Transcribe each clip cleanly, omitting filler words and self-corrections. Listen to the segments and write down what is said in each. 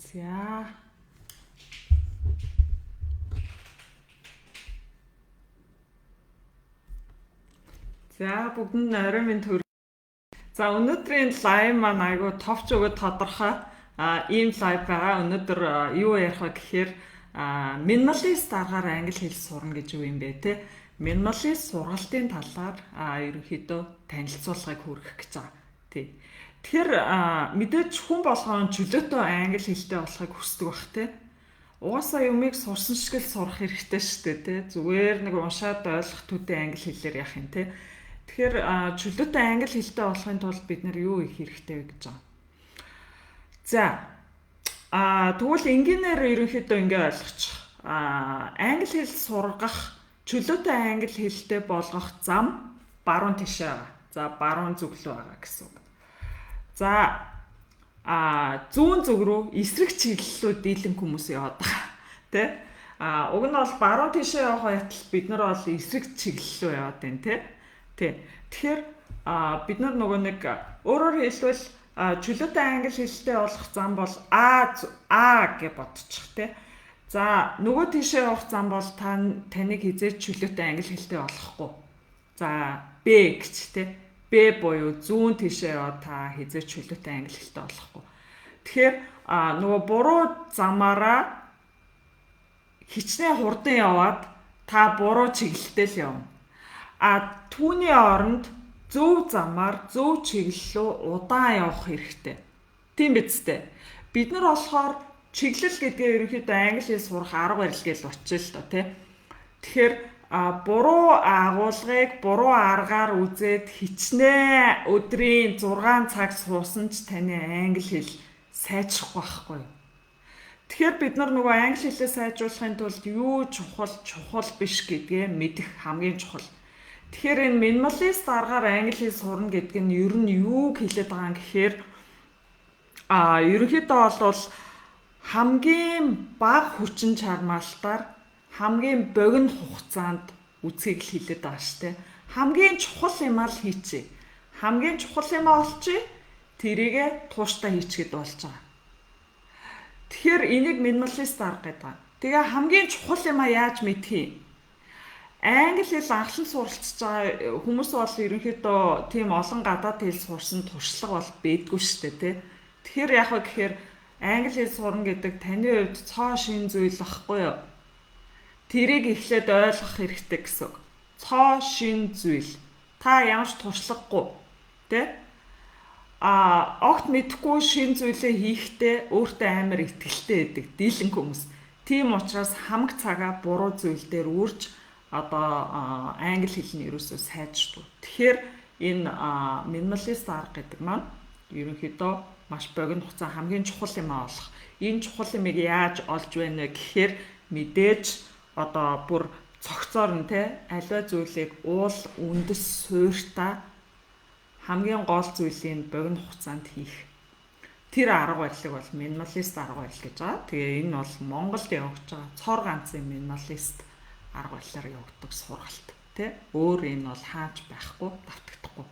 За. За, бүгдэнд нь орой минь төр. За, өнөөдрийн live маань айгүй товч өгөөд тодорхой ийм live байгаа. Өнөөдөр юу ярих вэ гэхээр минималист аргаар англи хэл сурна гэж юу юм бэ те? Минималист сургалтын талаар ерөнхийдөө танилцуулгыг хүргэх гэж байгаа. Тий. Тэгэхээр мэдээж хүн болгон чөлөөтэй англи хэлтэй болохыг хүсдэг бах те. Угаасаа юмыг сурсан шиг л сурах хэрэгтэй шүү дээ те. Зүгээр нэг уншаад ойлгох төдий англи хэлээр яах юм те. Тэгэхээр чөлөөтэй англи хэлтэй болохын тулд бид нар юу хийх хэрэгтэй вэ гэж байгаа. За, тэгвэл энгийнээр ерөнхийдөө ингэ ойлгочих. Англи хэл сургах, чөлөөтэй англи хэлтэй болгох зам баруун тишээ байгаа. За, баруун зүг лүү байгаа гэсэн үг. За, зүүн зүг рүү, эсрэг чиглэл рүү дийлэнх хүмүүс яваад байгаа. Тэ? Уг нь бол баруун тишээ явах байтал бид нар бол эсрэг чиглэл рүү яваад байна, тэ? Тэ. Тэгэхээр бид нар нөгөө нэг өөрөөр хэлбэл чөлөөтэй англи хэлтэй болох зам бол А А гэж бодчих, тэ. За, нөгөө тишээ явах зам бол та таныг хизээж чөлөөтэй англи хэлтэй болохгүй. За, Б гэж, тэ. Б буюу зүүн тишээ яваад та хизээж чөлөөтэй англи хэлтэй болохгүй. Тэгэхээр нөгөө буруу замаараа хичнээн хурдан яваад та буруу чиглэлтэй л явна. А түүний оронд зөв замаар зөв чиглэл рүү удаан явах хэрэгтэй. Тийм биз дээ. Бид нар болохоор чиглэл гэдгээ ерөнхийдөө англи хэл сурах арга барил гэж бодчих л доо, тий. Тэгэхээр буруу агуулгыг буруу аргаар үзээд хичнээн өдрийн 6 цаг суусан ч таны англи хэл сайжрахгүй байхгүй юу? Тэгэхээр бид нар нөгөө англи хэлээ сайжруулахын тулд юу чухал, чухал биш гэдгээ мэдэх хамгийн чухал. Тэгэхээр энэ минималист аргаар англи хэл сурна гэдэг нь ер нь юуг хэлээд байгаа юм гэхээр ерөнхийдөө бол хамгийн бага хүчин чармаалтаар хамгийн богино хугацаанд үзхийг л хэлээд байгаа шүү дээ. Хамгийн чухал юмаа л хийчихье. Хамгийн чухал юмаа олчихъя. Тэрийгэ тууштай хийчихэд болж байгаа. Тэгэхээр энийг минималист арга гэдэг байгаа. Тэгээ хамгийн чухал юмаа яаж мэдх юм? Англи хэл анхлан суралцж байгаа хүмүүс бол ерөнхийдөө тийм олон гадаад хэл сурсан туршлага бол байдгүй шүү дээ, тий. Тэгэхээр яг вэ гэхээр англи хэл сурна гэдэг таны хувьд цоо шин зүйл багхгүй юу? Тэрийг эхлээд ойлгох хэрэгтэй гэсэн үг. Цоо шин зүйл. Та ямар ч туршлагагүй, тий? Огт мэдхгүй шин зүйлээ хийхдээ өөртөө амар итгэлтэй байдаг дийлэнх хүмүүс. Тийм учраас хамаг цагаа буруу зүйл дээр үрж одоо англи хэл нь ерөөсөө сайжрдаг. Тэгэхээр энэ минималист арга гэдэг маань ерөнхийдөө маш богино хугацаа хамгийн чухал юм аа олох. Энэ чухал юмыг яаж олж байна вэ гэхээр мэдээж одоо бүр цогцоор нь те аливаа зүйлийг уул үндэс суурьтаа хамгийн гол зүйлийг богино хугацаанд хийх. Тэр арга барилыг бол минималист арга барил гэж байгаа. Тэгээ энэ бол Монголд явагдаж байгаа цор ганцын минималист арга барилаар явагддаг сургалт тий. Өөр энэ бол хаач байхгүй, давтагдахгүй.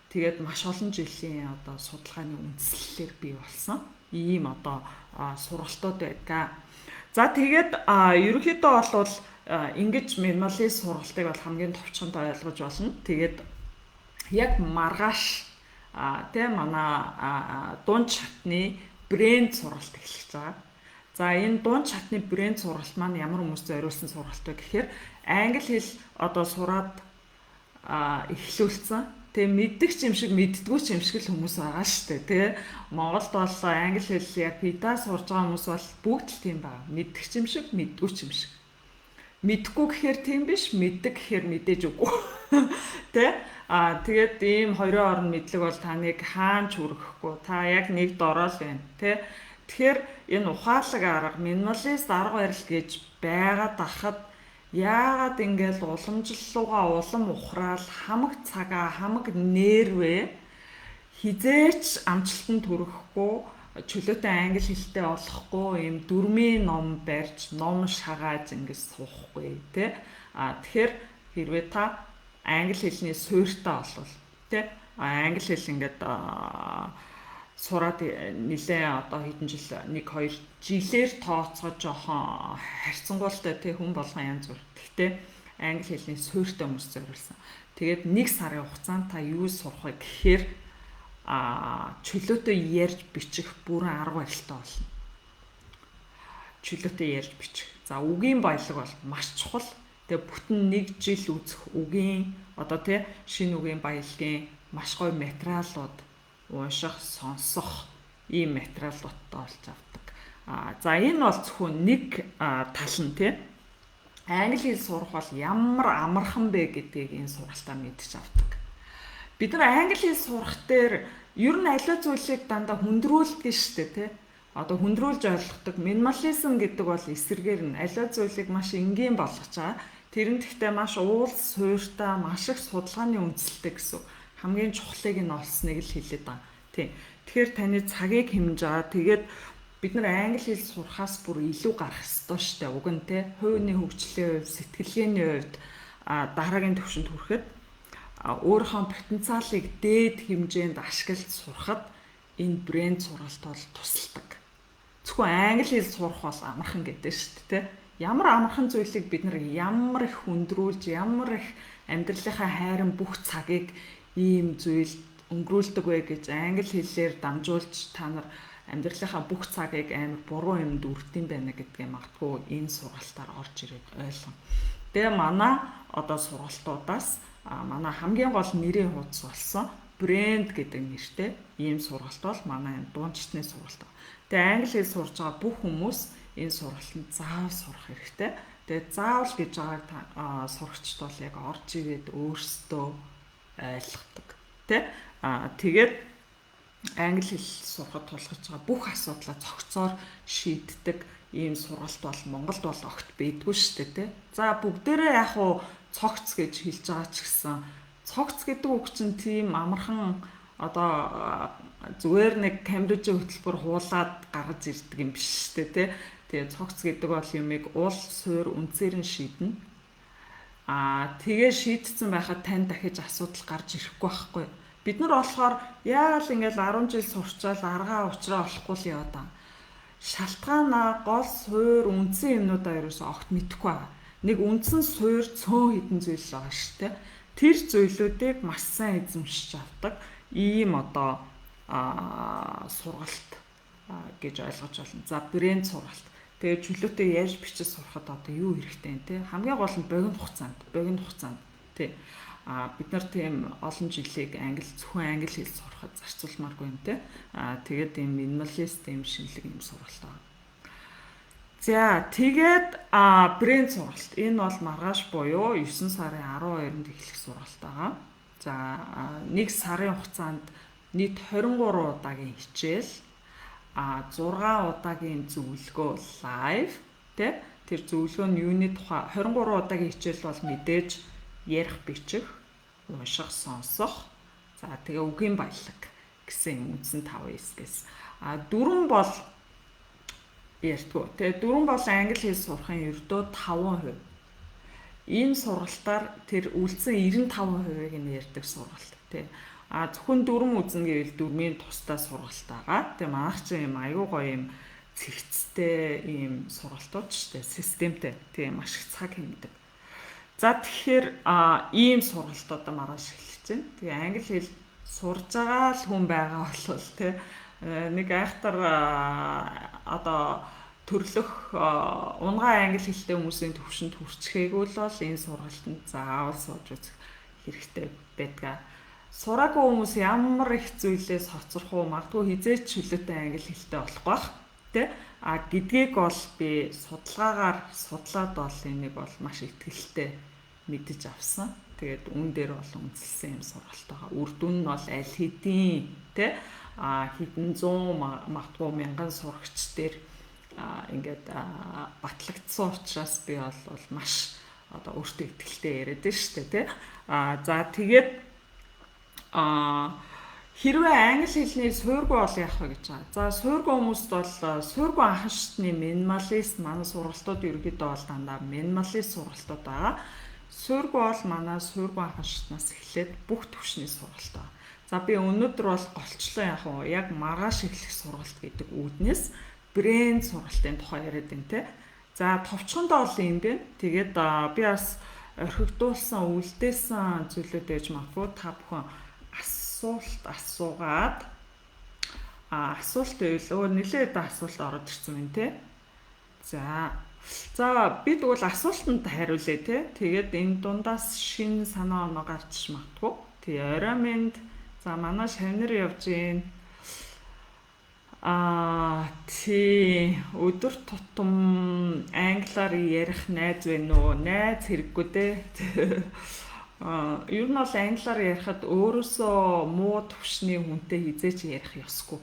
Тэгээд маш олон жилийн одоо судалгааны үндслэлээр бий болсон ийм одоо сургалтууд байдаг. За, тэгээд ерөнхийдөө бол ингэж минималист сургалтыг бол хамгийн товчхонд ойлгож болно. Тэгээд яг маргааш тий манай дунд шатны брэнд сургалт эхлэж байгаа. За, энэ дунд шатны брэнд сургалт маань ямар хүмүүст зориулсан сургалт вэ гэхээр англи хэл одоо сураад эхлүүлсэн. Тэгээ мэддэг ч юм шиг, мэддэггүй ч юм шиг л хүмүүс байгаа шүү дээ, тий. Монголд бол англи хэл яг пида сурж байгаа хүмүүс бол бүгд л тийм байгаа. Мэддэг ч юм шиг, мэддэггүй ч юм шиг. Мэдхгүй гэхээр тийм биш, мэддэг гэхээр мэдээж үгүй. Тэ? Тэгээд ийм хоёрын хооронд мэдлэг бол таныг хаан ч хүргэхгүй. Та яг нэг дороо л байна, тэ? Тэгэхээр энэ ухаалаг арга, минималист арга барил гэж байгаад ахад яагаад ингээл уламжлалууга улам ухраал хамаг цагаа, хамаг нервээ хизээч амжилтанд хүрэхгүй, чөлөөтэй англи хэлтэй болохгүй ийм дүрмийн ном барьж, ном шагааж ингэж суухгүй, тэ? Тэгэхээр хэрвээ та англи хэлний суурьтай болвол, тэ, англи хэл ингээд Сураад нэлээ одоо хэдэн жил, 1 2 жилээр тооцоо жоохон харьцангуйлтай, тий, хүн болгон янз бүр. Гэхдээ англи хэлний суурьтай хүмүүс зориулсан. Тэгээд нэг сарын хугацаанд та юу сурах вэ гэхээр чөлөөтэй ярьж бичих бүрэн арга барилтай болно. Чөлөөтэй ярьж бичих. За, үгийн баялаг бол маш чухал. Тэгээ бүтэн нэг жил үзэх үгийн одоо, тий, шинэ үгийн баялагын маш гоё материалууд унших, сонсох ийм материалуудтай болж авдаг. За, энэ бол зөвхөн нэг тал нь, тий. Англи хэл сурах бол ямар амархан бэ гэдгийг энэ сургалтаа мэдчих авдаг. Бид нар англи хэл сурах дээр ер нь аливаа зүйлийг дандаа хүндрүүлдэг шүү дээ, тий. Одоо хүндрүүлж ойлгодог. Минимализм гэдэг бол эсрэгээр нь аливаа зүйлийг маш энгийн болгож байгаа. Тэр нь гэхдээ маш уул суурьтай, маш их судалгааны үндэслэлтэй гэсэн. Хамгийн чухлыг нь олсныг л хэлээд байгаа. Тийм. Тэгэхээр таны цагийг хэмнэж байгаа. Тэгээд бид нар англи хэл сурахаас бүр илүү гарах ёстой штэ, уг нь, те, хувийн хөгжлийн хувьд, сэтгэлгээний хувьд дараагийн түвшинд хүрэхэд, өөрийнхөө потенциалыг дээд хэмжээнд ашиглаж сурахад энэ брэнд сургалт бол тусалдаг. Зөвхөн англи хэл сурах бол амархан гэдэг шүү дээ, те. Ямар амархан зүйлийг бид нар ямар их хүндрүүлж, ямар их амьдралынхаа хайран бүх цагийг ийм зүйлд өнгөрүүлдэг вэ гэж англи хэлээр дамжуулж та нар амьдралынхаа бүх цагийг амар буруу юмд үрдэм байна гэдгээ магадгүй энэ сургалтаар орж ирээд ойлгоно. Тэгээ манай одоо сургалтуудаас манай хамгийн гол нэрийн хуудас болсон брэнд гэдэг нэртэй ийм сургалт бол манай энэ дуунчтны сургалт. Тэгээ англи хэл сурж байгаа бүх хүмүүс энэ сургалтанд заавал сурах хэрэгтэй. Тэгээ заавал гэж байгааг сурагчд бол яг орж ирээд өөрсдөө ойлгодог. Тэ? Тэгээд англи хэл сурахад тулгарч байгаа бүх асуудлаа цогцоор шийддэг ийм сургалт бол Монголд бол огт байдгүй шүү дээ, тэ. За, бүгдээрээ яг уу цогц гэж хэлж байгаа ч гэсэн цогц гэдэг үг чинь тийм амархан одоо зүгээр нэг Камбрижийн хөтөлбөр хуулаад гаргаж ирдэг юм биш шүү дээ, тэ. Тэгээ цогц гэдэг бол юмыг уул суур үндсээр нь шийднэ. Тэгээ шийдсэн байхад тань дахиж асуудал гарч ирэхгүй байхгүй. Бид нар болохоор яагаад ингээл 10 жил сурчаал аргаа учраа олохгүй л яваад байгаа. Шалтгаанаа, гол суур үндсэн юмнуудаа ерөөсөө огт мэдэхгүй байгаа. Нэг үндсэн суур цөөн хідэн зүйл л байгаа шүү дээ. Тэр зүйлүүдийг маш сайн эзэмшиж авдаг ийм одоо сургалт гэж ойлгож байна. За, брэнд сургалт. Тэгээ чөлөөтэй ярьж бичиж сурахад одоо юу хэрэгтэй юм, те? Хамгийн гол нь богино хугацаанд, богино хугацаанд, тий. Бид нар тийм олон жилийг англи, зөвхөн англи хэл сурахад зарцуулмааргүй юм, те. Тэгээд ийм минималист ийм шинэлэг юм сургалт байгаа. За, тэгээд брэнд сургалт. Энэ бол маргааш буюу 9 сарын 12-нд эхлэх сургалт байгаа. За, нэг сарын хугацаанд нийт 23 удаагийн хичээл, 6 удаагийн зөвлөгөө live, тэ. Тэр зөвлөгөө нь юуны тухай? 23 удаагийн хичээл бол мэдээж ярих, бичих, унших, сонсох. За, тэгээ үгийн баялаг гэсэн юм үндсэн 5 хэсгээс. Дөрвөн бол ярьдгүү. Тэгээ дөрвөн бол англи хэл сурахын ердөө 5%. Энэ сургалтаар тэр үлдсэн 95%-ыг нь ярьдаг сургалт, тий. Зөвхөн дүрм үзнэ гэвэл дүрмийн тусдай сургалт байгаа. Тэгээ манайх чинь юм аюу гоё юм цэгцтэй ийм сургалтууд шүү дээ. Системтэй. Тэгээ маш их цаг хэмнэдэг. За, тэгэхээр ийм сургалт одоо маргааш эхэлж байна. Тэгээ англи хэл сурж байгаа л хүн байгаа бол, тий, нэг айхтар одоо төрлөх унгаа англи хэлтэй хүмүүсийн төвшөнд хүрчгээгүй л бол энэ сургалтанд заавал сууж үзэх хэрэгтэй байдаг. Сураагүй хүмүүс ямар их зүйлээс хоцрох уу, магадгүй хизээч чөлөөтэй англи хэлтэй болохгүй бах, тэ. Гэдгийг бол би судалгаагаар судлаад бол энийг бол маш итгэлтэй мэдэж авсан. Тэгээд үүн дээр бол үндэслэсэн юм сургалт байгаа. Үр дүн нь бол аль хэдийн, тэ, хэдэн зуун, магадгүй мянган сурагч дээр ингээд батлагдсан учраас би бол маш одоо өөртөө итгэлтэй яриад байна шүү дээ, тий. За, тэгээд хэрвээ англи хэлний суургүй бол яах вэ гэж байгаа. За, суургүй хүмүүст бол суургүй анхан шатны минималист манай сургалтууд ерөнхийдөө бол дандаа минималист сургалтууд байгаа. Суургүй бол манай суургүй анхан шатнаас эхлээд бүх түвшний сургалт байгаа. За, би өнөөдөр бол голчлон яг уу яг маргааш эхлэх сургалт гэдэг үүднээс брэнд сургалтын тухай яриад байна те. За, товчхондоо бол юм бэ. Тэгээд би бас орхигдуулсан, үлдээсэн зүйлүүд ээж магадгүй та бүхэн асуулт асуугаад, асуулт байвал нэлээд асуулт ороод ирсэн байна те. За, би тэгвэл асуултанд хариулъя те. Тэгээд энэ дундаас шинэ санаа оноо гарч магадгүй. Тэгээ орой минь, за, манай шавнар явж гин. Тий, өдөр тутам англиар ярих найз байна уу? Найз хэрэггүй дээ. Ер нь бол англиар ярихад өөрөөсөө муу төвшний хүнтэй хэзээ ч ярих ёсгүй.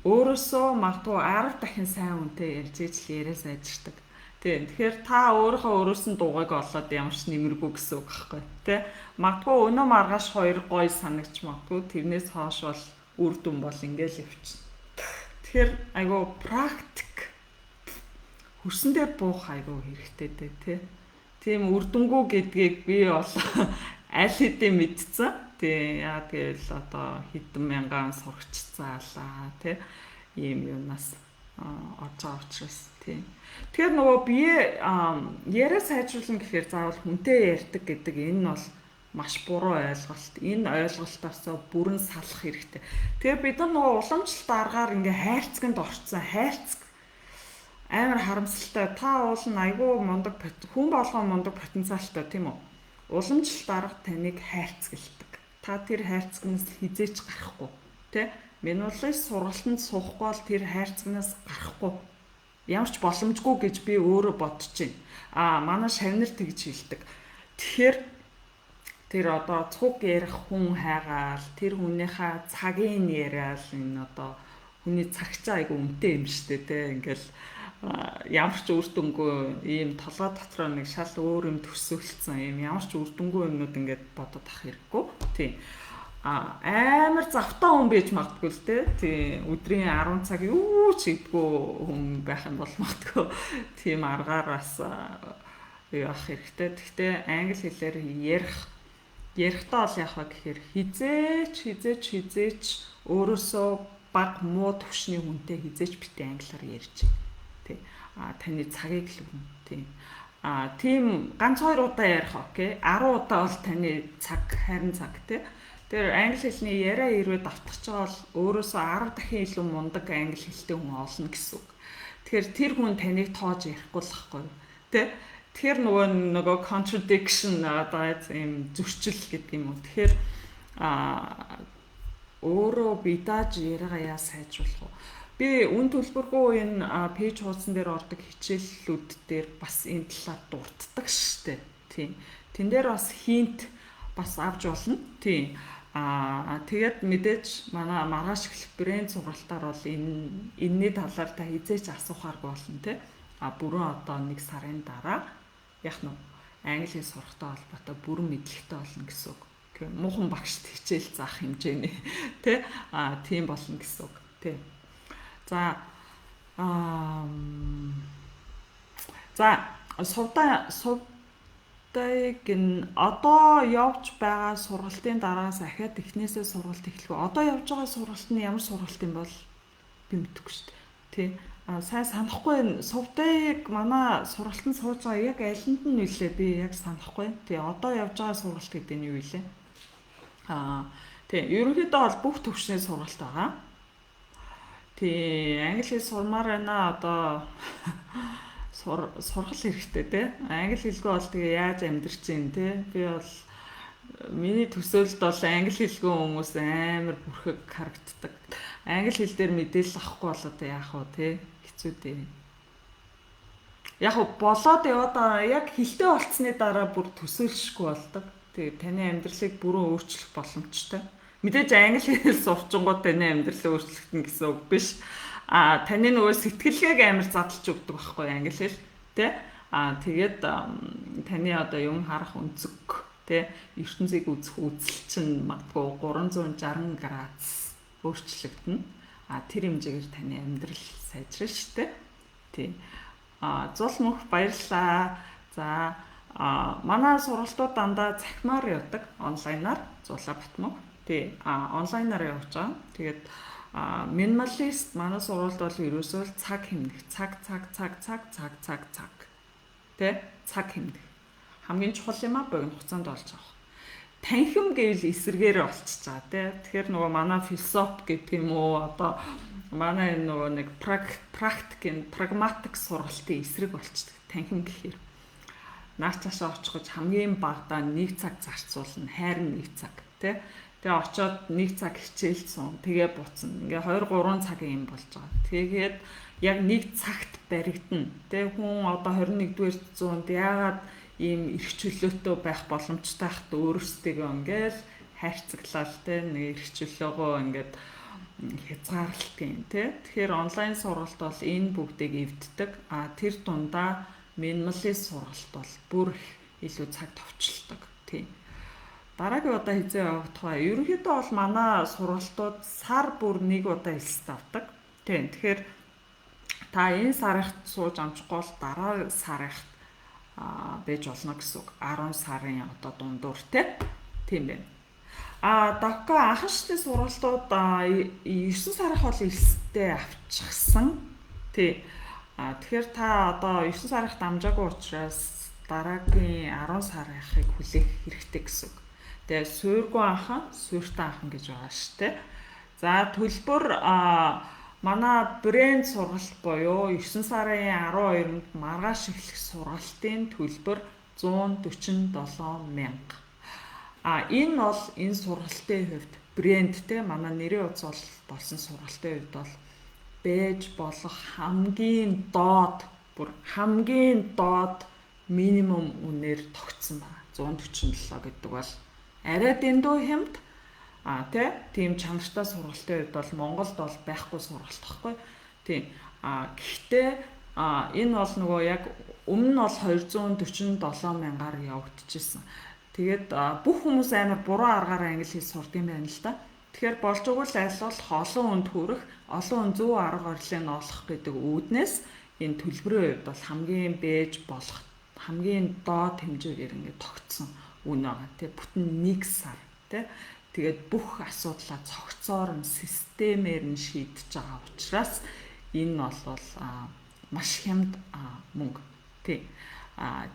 Өөрөөсөө магадгүй 10 дахин сайн хүнтэй ярьж иж л яриа сайжирдаг. Тийм. Тэгэхээр та өөрийнхөө өөрөөс нь дуугайг олоод ямар ч нэмэргүй гэсэн үг байхгүй тий. Магадгүй өнөө маргааш хоёр гой санагч магадгүй, тэрнээс хойш бол үр дүн бол ингээл явчихна. Тэгэхээр айгу практик, хөрсөн дээр буух айгу хэрэгтэй дээ тий. Тийм үр дүнгүй гэдгийг би бол аль хэдийн мэдсэн. Тийм, яа гэвэл одоо хэдэн мянган сурагч заалаа тий, ийм юунаас орж байгаа учраас тийм. Тэгэхээр нөгөө бие яриа сайжруулна гэхээр заавал хүнтэй ярьдаг гэдэг энэ нь бол маш буруу ойлголт. Энэ ойлголтоос бүрэн салах хэрэгтэй. Тэгэхээр бид нар нөгөө уламжлалт аргаар ингээ хайрцагт орцсон, хайрцаг амар харамсалтай. Та уул нь айгүй мундаг, хүн болгон мундаг потенциалтай, тийм үү? Уламжлалт арга таныг хайрцагладаг. Та тэр хайрцагнаас хэзээ ч гарахгүй. Тэ? Минулын сургалтанд суухгүй бол тэр хайрцагнаас гарахгүй. Ямар ч боломжгүй гэж би өөрөө бодож байна. Манай шавнар тэгж хэлдэг. Тэгэхээр тэр одоо цуг ярих хүн хайгаал, тэр хүнийхээ цагийг яриад, энэ одоо хүний цагчаа айгу үнэтэй юм штэ те, ингээл ямар ч үр дүнгүй ийм толгой дотроо нэг шал өөр юм төсөөлцсөн ийм ямар ч үр дүнгүй юмнууд ингээд бодоод ах хэрэггүй. Тийм. Амар завтаа хүн байж магадгүй л те. Тийм, өдрийн 10 цаг юу ч хийдэггүй хүн байх юм бол магадгүй тийм аргаар бас юу ах хэрэгтэй. Гэхдээ англи хэлээр ярихдаа бол яах вэ гэхээр хэзээ ч хэзээ ч хэзээ ч өөрөөсөө бага муу төвшний хүнтэй хэзээ ч битгий англиар ярьж. Тий. Таны цагийг л өгнө. Тий. Тийм, ганц хоёр удаа ярих okay. 10 удаа бол таны цаг харин цаг тий. Тэр англи хэлний яриа хэрвээ давтах байгаа бол өөрөөсөө 10 дахин илүү мундаг англи хэлтэй хүн олно гэсэн үг. Тэгэхээр тэр хүн таныг тоож ярихгүй л байхгүй юу? Тэ? Тэгэхээр нөгөө contradiction, одоо ийм зөрчил гэдэг юм уу. Тэгэхээр өөрөө бие дааж яриагаа яа сайжруулах вэ? Би үн төлбөргүй энэ page хуудсан дээр ордог хичээллүүд дээр бас энэ талаар дурддаг штэ. Тийм. Тэн дээр бас hint бас авч болно. Тийм. Тэгээд мэдээж манай маргааш эхлэх брэнд сургалтаар бол энэний талаар та хэзээ ч асуухааргүй болно те. Бүрэн одоо нэг сарын дараа яг нь англи хэл сурахтай холбоотой бүрэн мэдлэгтэй болно гэсэн үг. Муухан багшд хичээл заах хэмжээний тий, тийм болно гэсэн үг тий. За за сувдайг нь одоо явж байгаа сургалтын дараагаас ахиад эхнээсээ сургалт эхлэх үү? Одоо явж байгаа сургалт нь ямар сургалт юм бол би мэдэхгүй шүү дээ. Тий. Сайн санахгүй байна. Сувдайг манай сургалтанд сууж байгаа яг алинд нь үлээ би яг санахгүй. Тий, одоо явж байгаа сургалт гэдэг нь юу вэ? Тий, ерөнхийдөө бол бүх төвшний сургалт байгаа. Тий, англи хэл сурмаар байна одоо, сургал хэрэгтэй те. Англи хэлгүй бол тэгээ яаж амьдрч чинь те. Би бол миний төсөөлөлд бол англи хэлгүй хүмүүс амар бүрхэг харагддаг. Англи хэл дээр мэдээлэл авахгүй бол одоо яах вэ те. Хэцүү дээ. Яг болоод яваад байгаа, яг хэлтэй болцсны дараа бүр төсөөлшгүй болдог. Тэгээ таны амьдралыг бүрэн өөрчлөх боломжтой. Мэдээж англи хэл сурчингууд таны амьдралыг өөрчлөгдөн гэсэн үг биш. Таны нөгөө сэтгэлгээг амар задлж өгдөг байхгүй англи хэл тэ. Тэгээд таны одоо юм харах өнцөг тэ, ертөнцийг үзэх үзэл чинь магадгүй 360 градус өөрчлөгдөнө. Тэр хэмжээгээр таны амьдрал сайжрна шүү дээ. Тий. Зул мөх баярлалаа. За, манай сургалтууд дандаа цахимаар явдаг, онлайнаар. Зулаа Батмөх. Тий, онлайнаар явж байгаа. Тэгээд минималист манай сургуульд бол ерөөсөө л цаг хэмнэх. Цаг цаг цаг цаг цаг цаг цаг. Тэ? Цаг хэмнэх. Хамгийн чухал юм а богино хугацаанд олж авах. Танхим гэвэл эсэргээрээ болчихж байгаа тий. Тэгэхээр нөгөө манай философи гэдэг юм уу одоо манай энэ нөгөө нэг практикийн прагматик сургалтын эсрэг болчихдог. Танхим гэхээр наад цаашаа очих гэж хамгийн багадаа 1 цаг зарцуулна, хайрын 1 цаг тий. Тэгээ очоод 1 цаг хичээл суун, тэгээ буцна. Ингээ 2 3 цагийн юм болж байгаа. Тэгээд яг 1 цагт баригдана. Тэ хүн одоо 21-р зуунд яагаад ийм эрх чөлөөтэй байх боломжтой хат өөрсдийгөө ингээл хайрцаглал тэ нэг эрх чөлөөгөө ингээд хязгаарлалт юм тэ. Тэгэхээр онлайн сургалт бол энэ бүгдийг эвддэг. А тэр дундаа минималист сургалт бол бүр их илүү цаг товчлдог. Тийм. Дараагийн удаа хизээ явагдах вэ? Ерөнхийдөө бол манай сургалтууд сар бүр нэг удаа элсэлт авдаг. Тийм. Тэгэхээр та энэ сарынхт сууж амжихгүй бол дараа сарынхт байж болно гэсэн үг. 10 сарын одоо дундуур те. Тийм байна. Давка анхан шатны сургалтууд 9 сарынх бол элсэлтээ авчихсан. Тий. Тэгэхээр та одоо 9 сарынхт амжаагүй учраас дараагийн 10 сарынхыг хүлээх хэрэгтэй гэсэн үг. Тэгээ суургүй анхан, сууртай анхан гэж байгаа шүү дээ. За төлбөр манай брэнд сургалт буюу 9 сарын 12-нд маргааш эхлэх сургалтын төлбөр 147 мянга. Энэ бол энэ сургалтын хувьд брэндтэй манай нэрийн утас бол болсон сургалтын хувьд бол байж болох хамгийн доод бүр хамгийн доод минимум үнээр тогтсон байна. 147 гэдэг бол арай дэндүү хямд. Тэ тийм чанартай сургалтын хувьд бол Монголд бол байхгүй сургалт байхгүй. Тийм. Гэхдээ энэ бол нөгөө яг өмнө нь бол 247 мянгаар явагдчихсэн. Тэгээд бүх хүмүүс амар буруу аргаараа англи хэл сурдаг юм байна л да. Тэгэхээр болж өгвөл аль болох олон хүнд хүрэх, олон хүн зөв арга барилыг нь олох гэдэг үүднээс энэ төлбөрийн хувьд бол хамгийн бэж болох хамгийн доод хэмжээгээр ингээд тогтсон үн байгаа. Тэ бүтэн 1 сар тэ. Тэгээд бүх асуудлаа цогцоор нь системээр нь шийдэж байгаа учраас энэ бол маш хямд мөнгө. Тий.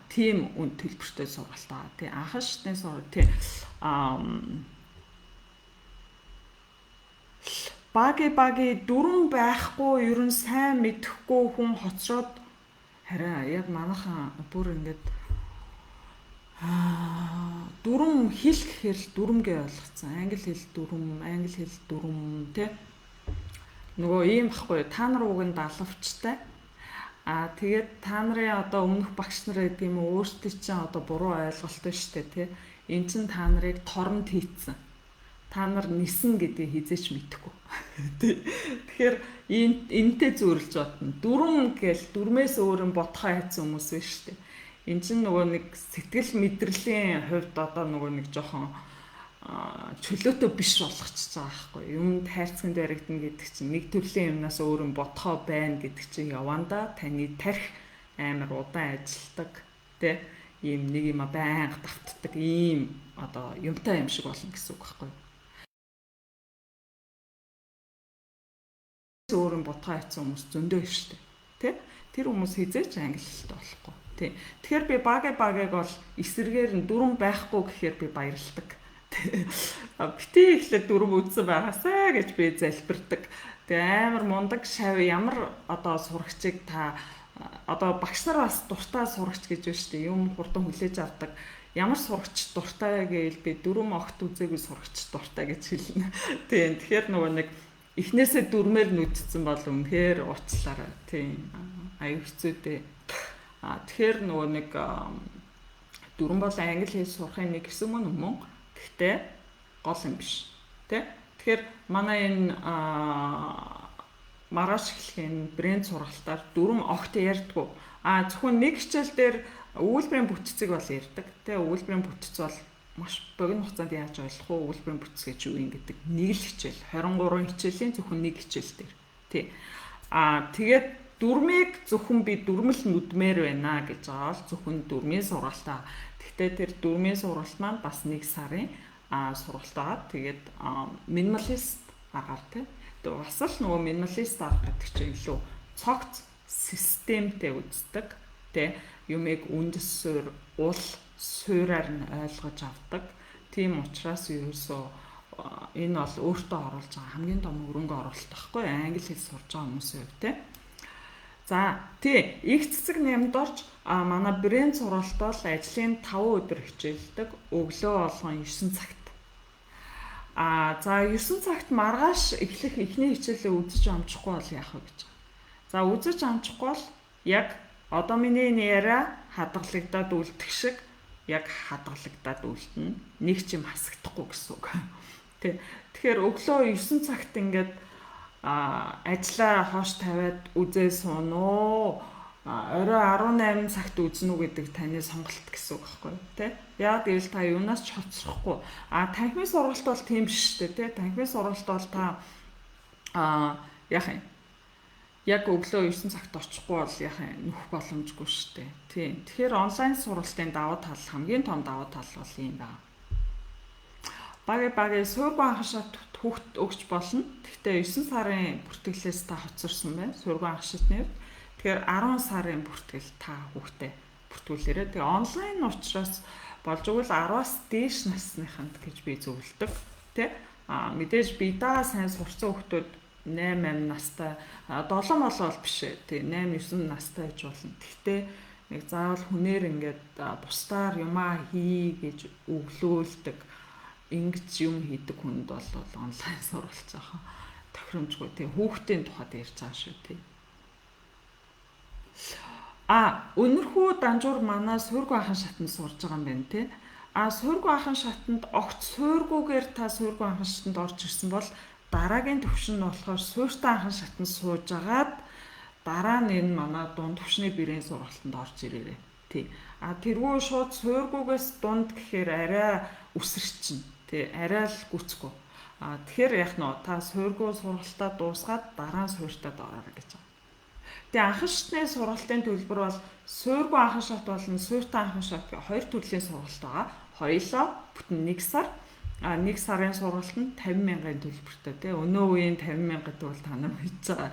Тийм үн төлбөртэй сургалт байгаа. Тий. Анхан шатны сургалт тий. Баги дүрэн байхгүй ер нь сайн мэдэхгүй хүн хоцроод харин яг манайхан бүр ингээд дүрм хэл гэхээр л дүрмгээ ойлгоцсон. Англи хэл дүрм, англи хэл дүрм тий. Нөгөө ийм байхгүй та нар уг нь далавчтай. Тэгээд та нарын одоо өмнөх багш нар гэдэг юм уу өөрсдөө чинь одоо буруу ойлголттой шүү дээ тий. Эн чинь та нарыг торонд хийцэн. Та нар нисэн гэдгийг хизээч мэдэхгүй. Тэгэхээр энэтэй зөөрлж бодно. Дүрм гээл дүрмээс өөр юм бодхоо хайцсан хүмүүс биш шүү дээ. Энд чинь нөгөө нэг сэтгэл мэдрэлийн хувьд одоо нөгөө нэг жоохон чөлөөтэй биш болгочихж байгаа байхгүй. Юмд хайрцагт баригдана гэдэг чинь нэг төрлийн юмнаас өөр юм бодхоо байна гэдэг чинь явандаа таны тарих амар удаан ажилдаг тэ ийм нэг юм байнга давтдаг ийм одоо юмтай юм шиг болно гэсэн үг байхгүй. Өөр юм бодхоо хайцсан хүмүүс зөндөө шүү дээ. Тэ? Тэр хүмүүс хизээч англи хэлтэй болохгүй. Тий. Тэгэхээр би багийг бол эсэргээр нь дүрм байхгүй гэхээр би баярлдаг. Бити ихлээр дүрм үтсэн байгаасаа гэж би залбирдаг. Тэгээ амар мундаг шав ямар одоо сурагчийг та одоо багш нар бас дуртай сурагч гэж байна шүү дээ. Юм хурдан хүлээж авдаг. Ямар сурагч дуртай гэвэл би дүрм огт үзээгүй сурагч дуртай гэж хэлнэ. Тийм. Тэгэхээр нөгөө нэг эхнээсээ дүрмээр нүдсэн бол үнэхээр уучлаарай. Тийм. Аюу хэцүү дээ. Тэгэхээр нөгөө нэг дүрм бол англи хэл сурахын нэг хэсэг мөн мөн. Гэхдээ гол юм биш. Тэ? Тэгэхээр манай энэ маргааш эхлэх энэ брэнд сургалтаар дүрм огт ярьдгүү. Зөвхөн нэг хичээл дээр өгүүлбэрийн бүтцийг бол ярьдаг. Тэ? Өгүүлбэрийн бүтц бол маш богино хугацаанд яаж ойлгох вэ? Өгүүлбэрийн бүтц гэж юу юм гэдэг нэг л хичээл. 23 хичээлийн зөвхөн нэг хичээл дээр. Тий. Тэгээд дүрмийг зөвхөн би дүрмэл нүдмээр байна гэж байгаа бол зөвхөн дүрмийн сургалтаа. Гэхдээ тэр дүрмийн сургалт маань бас 1 сарын сургалт байгаа. Тэгээд минималист аргаар тий. Тэгээд бас л нөгөө минималист арга гэдэг чинь илүү цогц системтэй үздэг тий. Юмыг үндэс суурь, ул суураар нь ойлгож авдаг. Тийм учраас ерөөсөө энэ бол өөртөө оруулж байгаа хамгийн том хөрөнгө оруулалт байхгүй англи хэл сурж байгаа хүмүүсийн хувьд тий. За тий, их цэцэг нямд орж манай брэнд сургалт бол ажлын 5 өдөр хичээлдэг, өглөө болгон 9 цагт. За 9 цагт маргааш эхлэх эхний хичээлээ үзэж амжихгүй бол яах вэ гэж. За үзэж амжихгүй бол яг одоо миний энэ яриа хадгалагдаад үлдэх шиг яг хадгалагдаад үлдэнэ. Нэг ч юм хасагдахгүй гэсэн үг. Тэ. Тэгэхээр өглөө 9 цагт ингээд ажлаа хоош тавиад үзээ суунуу, орой 18 цагт үзнэ үү гэдэг таны сонголт гэсэн үг байхгүй тий. Яг гэвэл та юунаас ч хоцрохгүй. Танхимын сургалт бол тийм биш шүү дээ тий. Танхимын сургалт бол та яах юм? Яг өглөө 9 цагт очихгүй бол яах юм? Нөхөх боломжгүй шүү дээ. Тийм. Тэгэхээр онлайн сургалтын давуу тал, хамгийн том давуу тал бол ийм байна. Баги суургүй анхан шат хүүхд өгч болно. Гэхдээ 9 сарын бүртгэлээс та хоцорсон байна. Суургүй анхан шатны хувьд. Тэгэхээр 10 сарын бүртгэл та хүүхдээ бүртгүүлээрэй. Тэгээ онлайн учраас болж өгвөл 10-аас дээш насныханд гэж би зөвлөдөг. Тэ? Мэдээж биедаага сайн сурцсан хүүхдүүд 8 8 настай, 7 болол биш ээ. Тэ 8 9 настай гэж болно. Гэхдээ нэг заавал хүнээр ингээд бусдаар юмаа хий гэж өглөөлдөг, ингэж юм хийдэг хүнд бол онлайн сургалт жоохон тохиромжгүй. Тэг хүүхдийн тухайд ярьж байгаа шүү тий. Өнөрхүү данжуур манай суургүй анхан шатанд сурж байгаа юм байна тий. Суургүй анхан шатанд огт суургүйгээр та суургүй анхан шатанд орж ирсэн бол дараагийн төвшин нь болохоор сууртай анхан шатанд сууж агаад дараа нь энэ манай дунд төвшний брэнд сургалтанд орж ирээрэй. Тий. Тэргүй шууд суургүйгээс дунд гэхээр арай үсэрчин. Тий, арай л гүцэхгүй. Тэгэхээр яг нөө та суургүй сургалтаа дуусгаад дараа нь сууртад ороорой гэж байгаа. Тэгээ анхан шатны сургалтын төлбөр бол суургүй анхан шат болон сууртай анхан шат гэх хоёр төрлийн сургалт байгаа. Хоёулаа бүтэн 1 сар. 1 сарын сургалт нь 50 мянган төлбөртэй тий. Өнөө үеийн 50 мянга гэдэг бол та нар мэдж байгаа.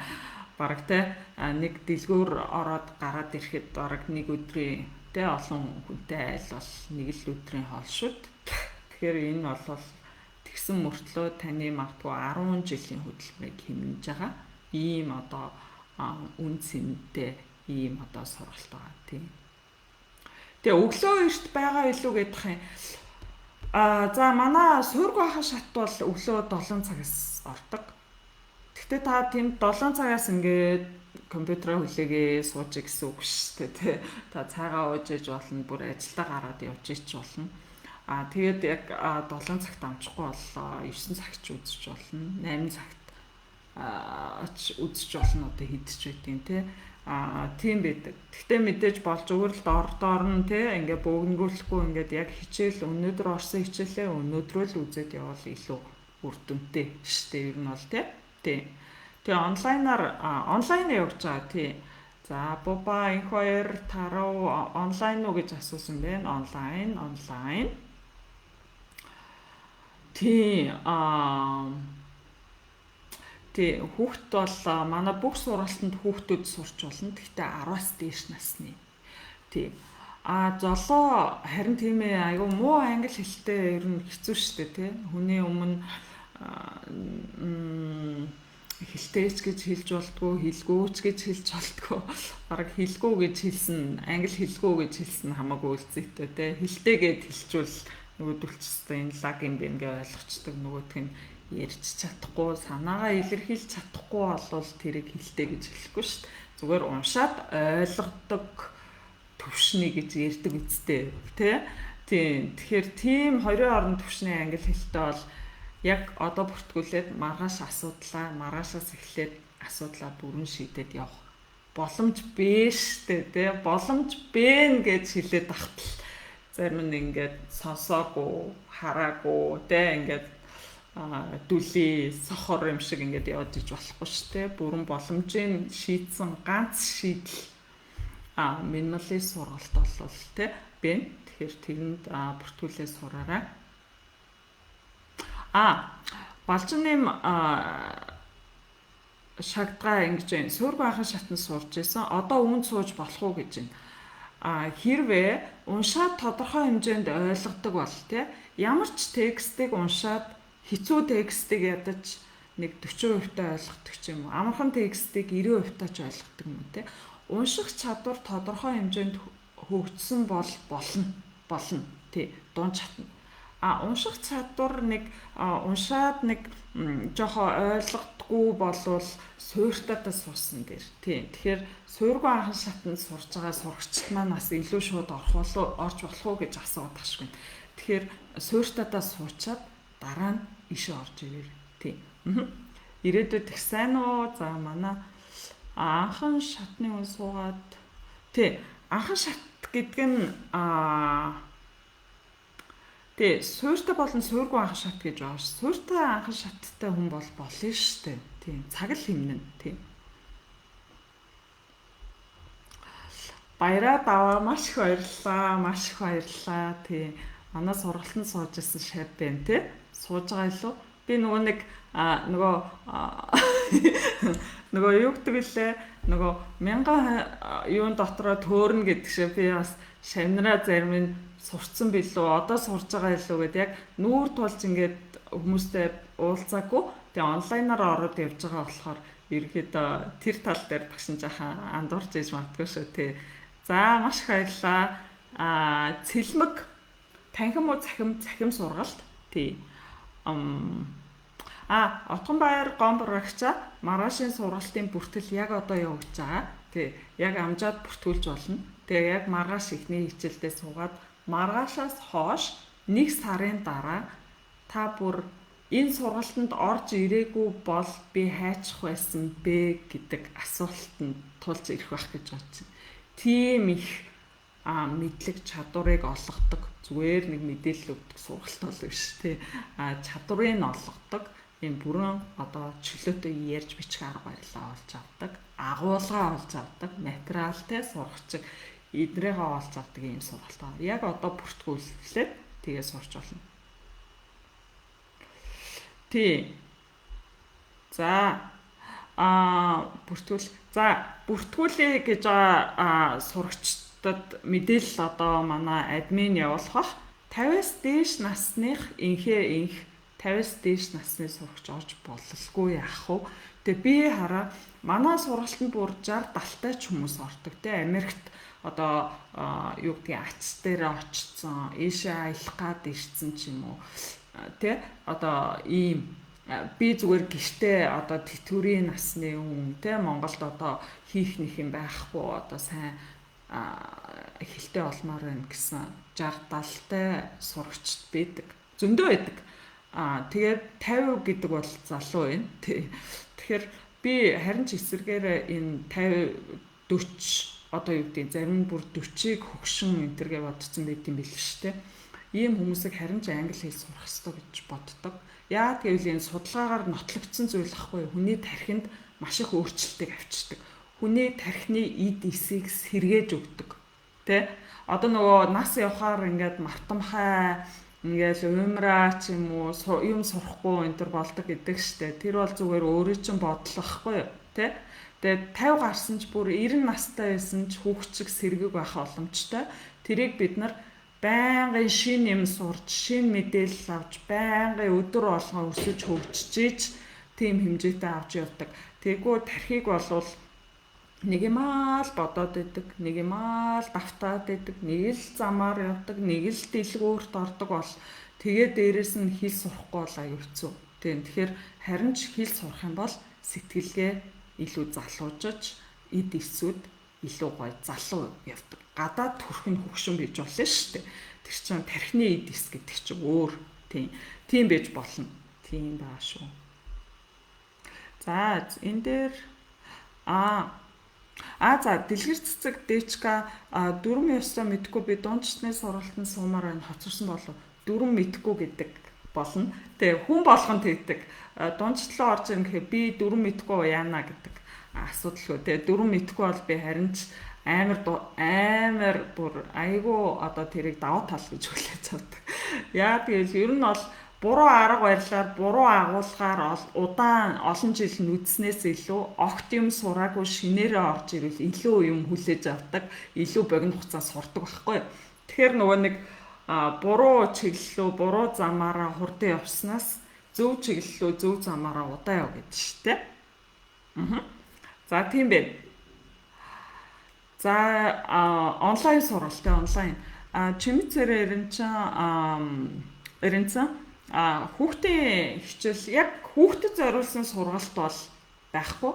Бараг тий нэг дэлгүүр ороод гараад ирэхэд бараг нэг өдрийн тий олон хүнтэй айл бол нэг л өдрийн хоол шүү. Тэгэхээр энэ бол тэгсэн мөртлөө таны магадгүй 10 жилийн хөдөлмөрийг хэмнэж байгаа ийм одоо үн цэнтэй ийм одоо сургалт байгаа тий. Тэгээ өглөө эрт байгаа илүү гэдэг юм. За манай суургүй анхан шат бол өглөө 7 цагаас ордог. Гэхдээ та тийм 7 цагаас ингээд компьютераа хүлээгээ сууж гэсэн үг шүү дээ тий. Та цайгаа ууж иж болно, бүр ажилдаа гараад явж ич болно. Тэгээд яг 7 цагт амжихгүй боллоо 9 цагт ч үзэж болно, 8 цагт ч үзэж болно, одоо хийдэж байдیں۔ тий. Тийм байдаг. Гэхдээ мэдээж болж өгөр л дор дор нь тий ингээ бөөгнөрүүлэхгүй ингээд яг хичээл өнөөдөр орсон хичээлээ өнөөдрөө л үзээд явбал илүү үр дүнтэй шүү дээ ер нь бол тий. Тий. Тэгээ онлайнаар онлайн явж байгаа тий. За Буба инх хоёр тарав онлайн уу гэж асуусан байна. Онлайн, онлайн. Тий, тий, хүүхд бол манай бүх сургалтанд хүүхдүүд сурч болно. Гэхдээ 10-аас дээш насны. Тий. Золоо харин тийм ээ айгу муу англи хэлтэй ер нь хэцүү шүү дээ тий. Хүний өмнө хэлтэйч гэж хэлж болдгоо, хэлгүүч гэж хэлж болдгоо. Бараг хэлгүү гэж хэлсэн, англи хэлгүү гэж хэлсэн хамаагүй үлзийтэй тий. Хэлтэй гэд хэлчүүл нөгөөдөлчтэй энэ лаг юм бэ гэж ойлгочдөг, нөгөөх нь ярьж чадахгүй, санаагаа илэрхийлж чадахгүй болвол тэрийг хэлтэй гэж хэлэхгүй шүү дээ. Зүгээр уншаад ойлгодог төвшний гэж ярьдаг үсттэй тий. Тийм. Тэгэхээр тийм хоёрын орон төвшний англи хэлтэй бол яг одоо бүртгүүлээд маргааш асуудлаа, маргаашаас эхлээд асуудлаа бүрэн шийдээд явах боломж бэ штэ тий. Боломж бэ гэж хэлээд ахтал зарим нь ингээд сонсоогүй, хараагүй тий ингээд дүлий сохор юм шиг ингээд явж иж болохгүй шүү дээ. Бүрэн боломжийг шийдсэн ганц шийдэл минималист сургалт болвол тий бэ. Тэгэхээр тэрэнд бүртгүүлээ сураарай. А балжин нэм шагдгаа ингэж байна. Суургүй анхан шатнд сурж исэн. Одоо үүнд сууж болох уу гэж байна. А хэрвээ уншаад тодорхой хэмжээнд ойлгодог бол тий ямар ч текстийг уншаад хэцүү текстийг ядаж нэг 40% та ойлгодог ч юм уу. Амархан текстийг 90% та ч ойлгодог юм уу тий. Унших чадвар тодорхой хэмжээнд хөгжсөн бол болно. Болно. Тий. Дунд шатна. А унших чадвар нэг уншаад нэг жоохоо ойлгодгүй болвол суурьтайдаа суусан дээр. Тийм. Тэгэхээр суургүй анхан шатанд сурж байгаа сурагчид маань бас илүү шууд орох болов орж болох уу гэж асууад ташгүй. Тэгэхээр суурьтайдаа суучаад дараа нь ишээ орж ирээр. Тийм. Ирээдүйд их сайн уу? За манай анхан шатны үн суугаад тий анхан шат гэдэг нь тий, суурьтай болон суургүй анхан шат гэж байгаа ш. Суурьтай анхан шаттай хүн бол болно шүү дээ. Тийм, цаг л хэмнэн. Тийм. Баяраа даваа маш их баярлалаа. Маш их баярлалаа. Тийм. Манай сургалтанд сууж исэн шав байна тий. Сууж байгаа илүү. Би нөгөө нэг нөгөө нөгөө юу гэдэг вүлээ? Нөгөө мянган юун дотроо төөрнө гэдэг шиг би бас шавнараа зарим нь сурцсан билүү одоо сурж байгаа илүү гэд яг нүүр тулж ингээд хүмүүстэй уулзаагүй. Тэгээ онлайнаар ороод явж байгаа болохоор ерөөхдөө тэр тал дээр багш нь жаахан андуурч иж магадгүй шүү тий. За маш их баярлалаа. Цэлмэг танхим уу цахим цахим сургалт тий. Отгонбаяр Гомборагчаа маргаашийн сургалтын бүртгэл яг одоо явагдаж байгаа. Тий. Яг амжаад бүртгүүлж болно. Тэгээ яг маргааш эхний хичээлдээ суугаад маргаашаас хойш 1 сарын дараа та бүр энэ сургалтанд орж ирээгүй бол би хайчих байсан бэ гэдэг асуултанд тулж ирэх байх гэж бодож байна. Тийм их мэдлэг чадварыг олгодог. Зүгээр нэг мэдээлэл өгдөг сургалт бол биш тий. Чадварыг нь олгодог. Энэ бүрэн одоо чөлөөтэй ярьж бичих арга барилаа олж авдаг, агуулгаа олж авдаг, материалтай сургачиг эднэрийгээ олж авдаг ийм сургалт байна. Яг одоо бүртгүүллээ тэгээ сурч болно. Тий. За бүртгүүл. За бүртгүүлээ гэж байгаа сурагчдад мэдээлэл одоо манай админ явуулах бах. 50-аас дээш насных инхээ инх 50-аас дээш насны сурагч орж бололгүй яах вэ? Тэгээ би хараа манай сургалтанд бүр 60 70-тай ч хүмүүс ордог те. Америкт одоо юу гэдгийг ач дээр очсон, ийшээ аялах гад ирсэн ч юм уу те. Одоо ийм би зүгээр гэртээ одоо тэтгэврийн насны хүн те Монголд одоо хийх нэг юм байхгүй одоо сайн эхэлтэй олмоор байна гэсэн 60 70-тай сурагчд байдаг. Зөндөө байдаг. Тэгээд 50 гэдэг бол залуу байна. Тэгэхээр би харин ч эсэргээр энэ 50 40 одоо юу гэдэг зарим нь бүр 40-ыг хөгшин энтергээ бодсон байт юм бэл шүү дээ. Ийм хүмүүсийг харин ч англи хэл сурах ёстой гэж боддог. Яагаад гэвэл энэ судалгаагаар нотлогдсон зүйл ахгүй хүний тархинд маш их өөрчлөлтийг авчирдаг. Хүний тархины эд эсийг сэргээж өгдөг. Тэ? Одоо нөгөө нас явхаар ингээд мартамхай ингээл уймраа ч юм уу юм сурахгүй энэ төр болдог гэдэг штэ. Тэр бол зүгээр өөрийн чинь бодол ахгүй юу? Тэ? Тэгээд 50 гарсан ч бүр 90 настай байсан ч хүүхчиг сэргэг байх боломжтой. Тэрийг бид нар байнгын шин юм сурч, шин мэдээлэл авч, байнгын өдөр болгон өсөж хөгжиж тийм хэмжээтэй авч явдаг. Тэгвэл тархийг болвол нэг юм аа л бодоод идэг, нэг юм аа л давтаад идэг, нэг л замаар явдаг, нэг л дэлгүүрт ордог бол тэгээ дээрэс нь хэл сурахгүй бол аюу хэцүү. Тийм. Тэгэхээр харин ч хэл сурах юм бол сэтгэлгээ илүү залуужж, эд эсүүд илүү гоё залуу явдаг. Гадаад төрх нь хөгшин байж болно шүү дээ. Тэр чинь тархины эд эс гэдэг чинь өөр. Тийм. Тийм байж болно. Тийм баа шүү. За энэ дээр за дэлгэр цэцэг дэчка дүрм ёстой мэдгүй би дундчны сургалтанд суумаар байна хоцорсон болов дүрм мэдгүй гэдэг болно. Тэгээ хүн болгон тэгдэг. Дундчлаа орж ирэн гэхээр би дүрм мэдгүй яана гэдэг асуудалгүй. Тэгээ дүрм мэдгүй бол би харин ч амар бүр айгүй одоо тэрийг давуу тал гэж хүлээж авдаг. Яа гэвэл ер нь бол Буруу арга барилаар, буруу агуулгаар удаан олон жил нүдснээс илүү огт юм сураагүй шинээрээ орж ирвэл илүү юм хүлээж авдаг, илүү богино хугацаа сурдаг байхгүй юу? Тэгэхээр нөгөө нэг буруу чиглэл рүү, буруу замаараа хурдан явснаас зөв чиглэл рүү, зөв замаараа удаан яв гэдэг шүү дээ. Аа. За, тийм байна. За, онлайн сургалт, онлайн. Чимэд царай эренцэн хүүхдийн хичээл, яг хүүхдэд зориулсан сургалт бол байхгүй.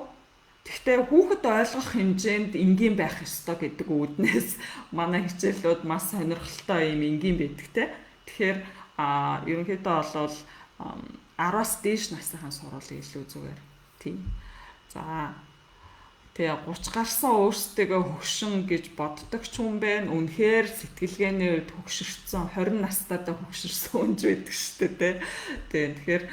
Гэхдээ хүүхэд ойлгох хэмжээнд энгийн байх ёстой гэдэг үүднээс манай хичээлүүд маш сонирхолтой юм энгийн байдаг те. Тэгэхээр ерөнхийдөө бол 10-аас дээш насныхаа сургуулийг илүү зүгээр. Тийм. За, тэгээ 30 гарсан өөрсдөө хөгшин гэж боддог ч хүн байна. Үнэхээр сэтгэлгээний хувьд хөгшөрсөн, 20 настайдаа хөгшөрсөн хүн ч байдаг шүү дээ, тэ. Тэгээ тэгэхээр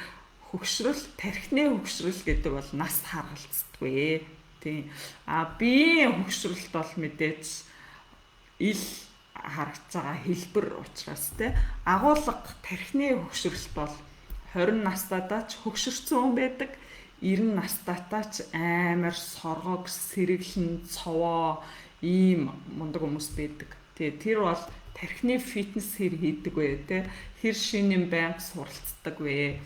хөгшрөл, тархины хөгшрөл гэдэг бол нас харгалцдаггүй. Тийм. А биеийн хөгшрөлт бол мэдээж ил харагдж байгаа хэлбэр учраас те, агуулга, тархины хөгшрөлт бол 20 настайдаа ч хөгшөрсөн хүн байдаг. 90 настайтай ч амар соргог, сэргэлэн, цовоо ийм мундаг хүмүүс байдаг. Тэгээ тэр бол тархины фитнес хэр хийдэг вэ те, хэр шин юм байнга суралцдаг вэ,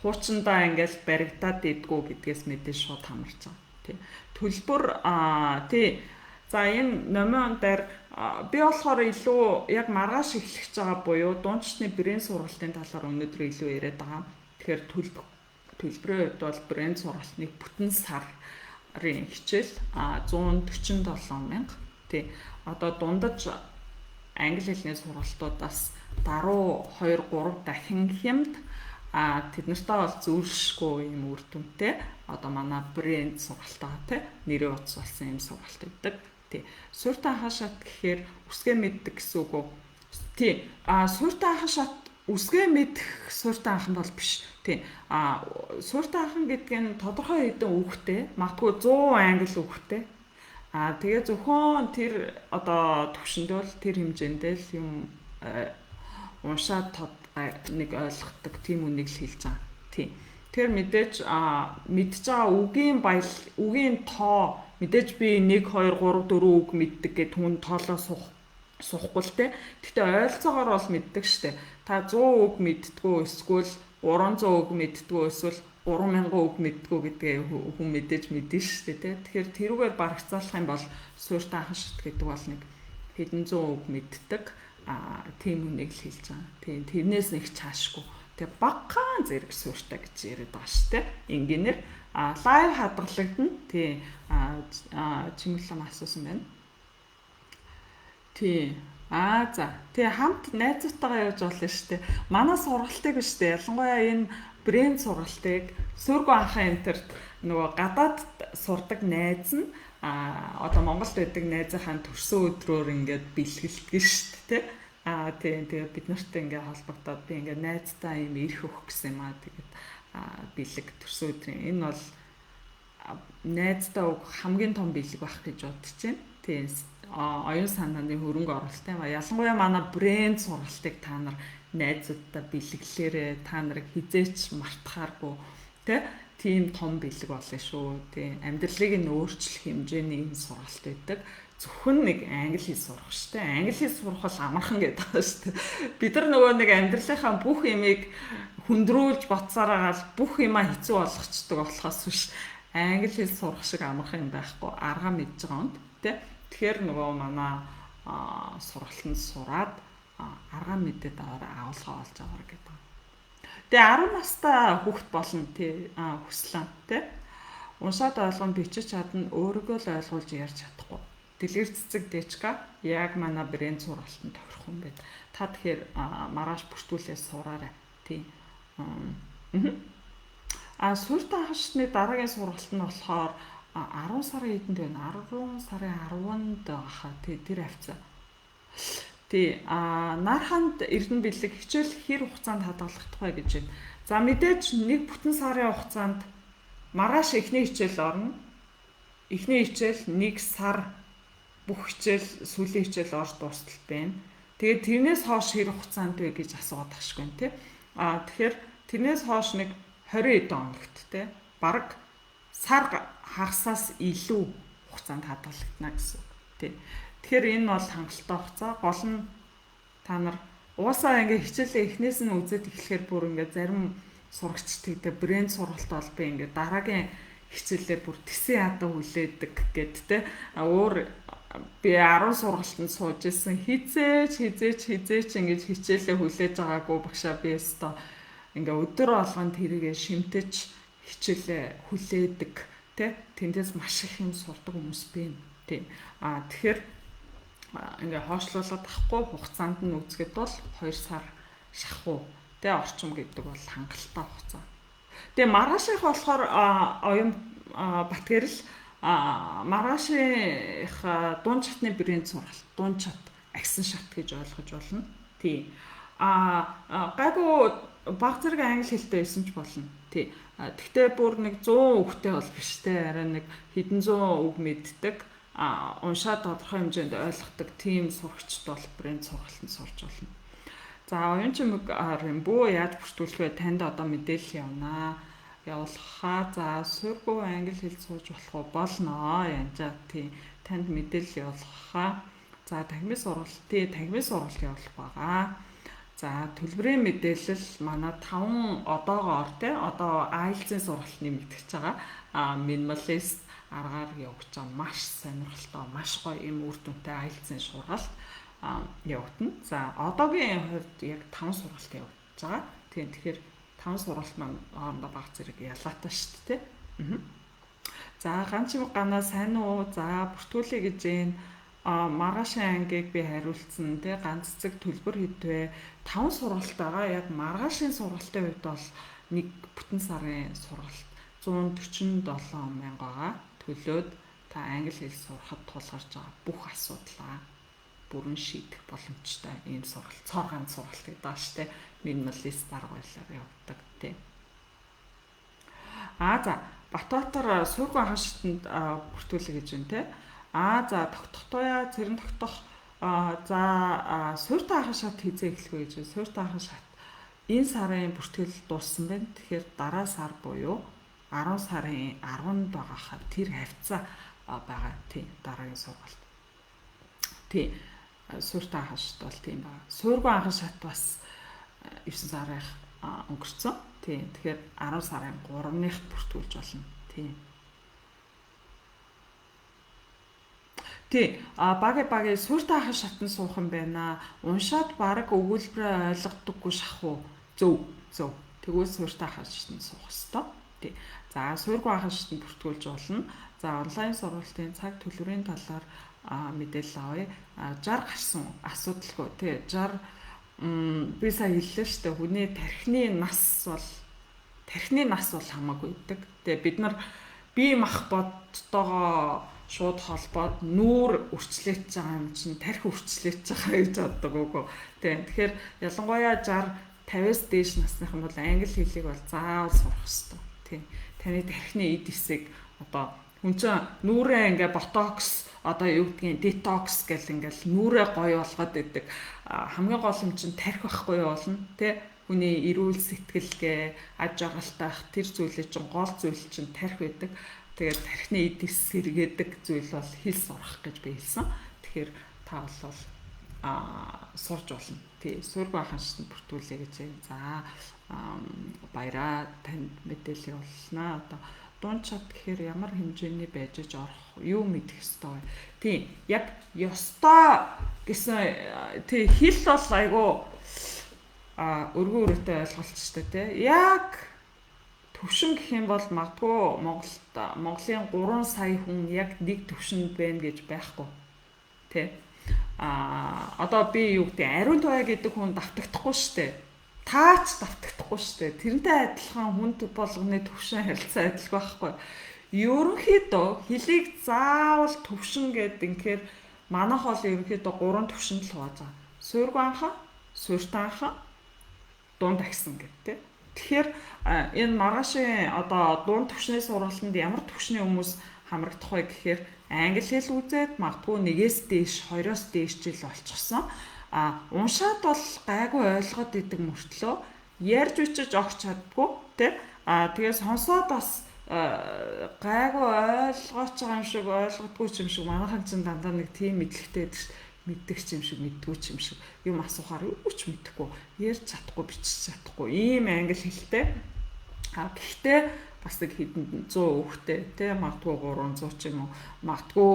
хуучиндаа ингээл баригдаад идэггүй гэдгээс мэдээж шууд хамарч байгаа. Тий. Төлбөр тий. За, энэ номион дээр би болохоор илүү яг маргааш эхлэх гэж байгаа буюу дундчны брэнд сургалтын талаар өнөөдөр илүү яриад байгаа. Тэгэхээр төлбөрийн хувьд бол брэнд сургалтыг бүтэн сарын хичээл 147 мянга. Тий. Одоо дундаж англи хэлний сургалтуудаас даруй 2 3 дахин хямд, тэд нартай бол зөршгүй юм үр дүнтэй одоо манай брэнд сургалтаа тий нэрээ утас болсон юм сургалт өгдөг. Тий. Сууртай анхан шат гэхээр үсгээ мэддэг гэсэн үг үү? Тий. Сууртай анхан шат үсгээ мэдэх сууртай анхан бол биш. Тий. Сууртай анхан гэдэг нь тодорхой хэдэн үгтэй, магадгүй 100 англи үгтэй. Тэгээ зөвхөн тэр одоо төвшөндөө л, тэр хэмжээндээ л юм уншаад нэг ойлгодог тийм үнийг л хэлж байгаа. Тий. Тэр мэдээж мэдж байгаа үгийн баял, үгийн тоо, мэдээж би 1 2 3 4 үг мэддэг гэх түн тоолоо суухгүй л те. Гэхдээ ойролцоогоор бол мэддэг штэ. Та 100 үг мэддгүү эсвэл 300 үг мэддгүү эсвэл 3000 үг мэддгүү гэдгээ хүн мэдээж мэднэ штэ те. Тэгэхээр тэрүүгээр барагцаалах юм бол суурьтай анхан шат гэдэг бол нэг хэдэн зуун үг мэддэг тийм хүнийг л хэлж байгаа. Тийм, тэрнээс нэг чаашгүй. Тэгээ багахан зэрэг суурьтай гэж яриад байгаа штэ. Энгийнээр live хадгалагдана. Тий, чимэглэм асуусан байна. Тий. За. Тий, хамт найзуудтайгаа явж болно шүү дээ. Манай сургалтыг биш дээ. Ялангуяа энэ брэнд сургалтыг сүргүү анхан энтерт нөгөө гадаад сурдаг найз нь одоо Монголд байдаг найзынхаа төрсөн өдрөөр ингээд бэлгэлдэг шүү дээ. Тийм, тэгээд бид нартай ингээд холбогдоод би ингээд найздаа юм ирэх өгөх гэсэн юм аа. Тэгээд бэлэг төрсөн өдрийн энэ бол найздаа өгөх хамгийн том бэлэг байх гэж бодож байна. Тийм, оюун санааны хөрөнгө оруулалт юм а. Ялангуяа манай брэнд сургалтыг та нар найзуудтай бэлэглээрээ, та нарыг хизээч мартахааргүй тэ тийм том бэлэг болно шүү. Тий, амьдралыг нь өөрчлөх хэмжээний энэ сургалт байдаг. Зөвхөн нэг англи хэл сурах штэ. Англи хэл сурах бол амархан гэдэг байгаа штэ. Бид нар нөгөө нэг амьдралынхаа бүх юмыг хүндрүүлж бодсараагаал бүх юмаа хэцүү болгочдөг болохоос биш англи хэл сурах шиг амархан юм байхгүй, арга мэдж байгаа хүнд тий. Тэгэхээр нөгөө манай сургалтанд сураад арга мэдээд аваар, агуулгаа олж аваар гэдэг. Тэгээ 10 настай хүүхэд болно тий, хүслэн тий. Уншаад ойлгон бичиж чадна, өөрийгөө л ойлгуулж ярьж чадахгүй. Дэлгэр цэцэг дэчка яг манай брэнд сургалтанд тохирох юм байна. Та тэгэхээр маргааш бүртгүүлээ сураарай. Тий. Суурьтай хашны дараагийн сургалт нь болохоор 10 сарын хэдэнд байна? 10 сарын 10-нд байгаа хаа. Тий, тэр хавцаа. Тий, Нарханд Эрдэнэ бэлэг хичээл хэр хугацаанд хадгалагдах вэ гэж байна. За, мэдээж нэг бүтэн сарын хугацаанд, маргааш эхний хичээл орно. Эхний хичээл 1 сар, бүх хичээл, сүүлийн хичээл орж дуустал байна. Тэгээд тэрнээс хойш хэр хугацаанд вэ гэж асууад ташгүй юм тий. А тэгэхээр тэрнээс хойш нэг 20 хэдэн хоногт, те, бараг сар хагасаас илүү хугацаанд хадгалагдана гэсэн үг. Тий. Тэгэхээр энэ бол хангалттай хугацаа. Гол нь та нар угаасаа ингээ хичээлээ эхнээс нь үзээд эхлэхээр бүр ингээ зарим сурагч тэгдэг, брэнд сургалт бол би ингээ дараагийн хичээлээр бүр тэсэн ядаа хүлээдэг гэд, те. А өөр би 10 сургалтанд сууж исэн, хизээч хизээч хизээч ингэж хичээлээ хүлээж байгаагүй багшаа, би өстой ингээ өдөр болгон тэрийгэ шимтэж хичээлээ хүлээдэг, те, тэндээс маш их юм сурдаг хүмүүс байна, тийм. А тэгэхээр ингээ хойшлуулад авахгүй хугацаанд нь үзэхэд бол 2 сар шахуу, тэ, орчим гэдэг бол хангалттай хугацаа. Тэгээ маргааших болохоор оюун Батгэрэл, маргааших дунд шатны брэнд сургалт, дунд шат, агсан шат гэж ойлгож болно. Тий. А гайгүй баг зэрэг англи хэлтэй байсан ч болно. Тий. Тэгтээ бүр нэг 100 үгтэй бол биш, те, арай нэг хэдэн зуун үг мэддэг, уншаад тодорхой хэмжээнд ойлгодог тийм сурагчд бол брэнд сургалтанд сурч болно. За, оюун чимэг Рембо яаж бүртгүүлэх вэ? Танд одоо мэдээлэл явнаа. Явуулахаа. За, суургүй англи хэл сууж болох уу? Болно. Янжаа, тий. Танд мэдээлэл явуулахаа. За, танхимын сургалт, тий, танхимын сургалт явуулах байгаа. За, төлбөрийн мэдээлэл манай 5 одоогоор, тий, одоо IELTS-ийн сургалт нэмэгдэж байгаа. Minimalist аргаар явагдаж байгаа маш сонирхолтой, маш гоё юм үр дүнтэй IELTS-ийн сургалт явагдана. За, одоогийн хувьд яг 5 сургалт явагдаж байгаа. Тийм, тэгэхээр 5 сургалт маань хоорондоо баг зэрэг ялгаатай шүү дээ. За, ганчим ганаа сайн уу? За, бүртгүүлээ гэж гин. А маргаашийн ангийг би хариулсан, тий, ганц цэцэг төлбөр хэд вэ? 5 сургалт байгаа. Яг маргаашийн сургалтын хувьд бол нэг бүтэн сарын сургалт 147 мянга байгаа. Төлөөд та англи хэл сурахад тулгарч байгаа бүх асуудлаа бүрэн шийдэх боломжтой ийм сургалт, цор ганц сургалт гэдэг байгаа шүү дээ. Minimalist арга барилаар явдаг, тий. А за, Батбаатар суургүй анхан шатанд бүртгүүлээ гэж байна, те. А за, тогтохтойя цэрэн тогтох, за, сууртай анхан шат хизээ эхлэх вэ гэж байна. Сууртай анхан шат энэ сарын бүртгэл дууссан байна. Тэгэхээр дараа сар буюу 10 сарын 10-нд байгаа тэр хавцаа байгаа, тий, дараагийн сургалт. Тий, сууртай анхан шат бол тийм байна. Суургүй анхан шат бас 9 сарын өнгөрцөн. Тий. Тэгэхээр 10 сарын 3-ныхт бүртгүүлж болно. Тий. Тий. А баг багийн сууртай анхан шатнд суух юм байна. Уншаад баг өгүүлбэрээ ойлгодоггүй шахуу. Зөв. Зөв. Тэгвэл сууртай анхан шатнд суух ёстой. Тий. За, суургүй анхан шатнд бүртгүүлж болно. За, онлайн сургалтын цаг төлбөрийн талаар мэдээлэл авъя. 60 гарсан асуудалгүй, тий, 60, би сая хэллээ шүү дээ. Хүний тархины нас бол хамаагүй байдаг. Тэгээ бид нар бие мах бодтойгоо шууд холбоод нүүр үрчлээч байгаа юм чинь тархи үрчлээч байгаа гэж боддог үгүй. Тийм. Тэгэхээр ялангуяа 60 50-аас дээш насныхан бол англи хэлийг бол заавал сурах ёстой. Тийм. Таны тархины эд эсийг одоо хүн чинь нүүрээ ингээ ботокс, одоо юу гэдгийг, детокс гэл ингээл нүүрээ гоё болгоод идэг. Хамгийн гол юм чинь тархи байхгүй болно, тий, хүний эрүүл сэтгэлгээ, аж аргалтай байх тэр зүйлээ чинь гол зүйл чинь тархи байдаг. Тэгээд тархины эд эс сэргээдэг зүйл бол хэл сурах гэж би хэлсэн. Тэгэхээр та бол сурж болно. Тий, суургүй анхан шатанд бүртгүүлээ гэж. За, баяраа, танд мэдээлэл явуулнаа. Одоо дунд шат гэхээр ямар хэмжээний байж аж орох, юу мэдэх ёстой вэ? Тий, яг ёстой гэсэн, тий, хэл бол айгу өргөн өрөөтэй ойлголттой, тий. Яг төвшин гэх юм бол магадгүй Монголд, Монголын 3 сая хүн яг нэг төвшөнд байна гэж байхгүй. Тэ. Одоо би юу гэдэг, ариун туяа гэдэг хүн давтагдахгүй штэ. Таач давтагдахгүй штэ. Тэрнтэй адилхан хүн болгоны төвшин харилцаа адилгүй байхгүй. Ерөнхийдөө хөлийг заавал төвшин гэдэг инхээр манайх бол ерөнхийдөө гурван төвшөнд л хувааж байгаа. Суургүй анхан, сууртай анхан, дунд агсан гэдэг. Тэгэхээр энэ маргаашийн одоо дунд түвшний сургалтанд ямар түвшний хүмүүс хамрагдах вэ гэхээр англи хэл үзээд магадгүй нэгээс дээш, хоёроос дээш жил болчихсон. А уншаад бол гайгүй ойлгоод идэг мөртлөө Ярьж бичиж огч чаддгүй тий. А тэгээ сонсоод бас гайгүй ойлгооч байгаа юм шиг, ойлгодгүй юм шиг, манайхан чинь дандаа нэг тийм мэдлэгтэй байдаг ш, мэддэг ч юм шиг, мэддгүй ч юм шиг, юм асуухаар юу ч мэдэхгүй, ярьж чадахгүй, бичиж чадахгүй ийм англи хэлтэй. А гэхдээ бас нэг хэдэн 100 хүүхдээ тий, магадгүй 300 ч юм уу, магадгүй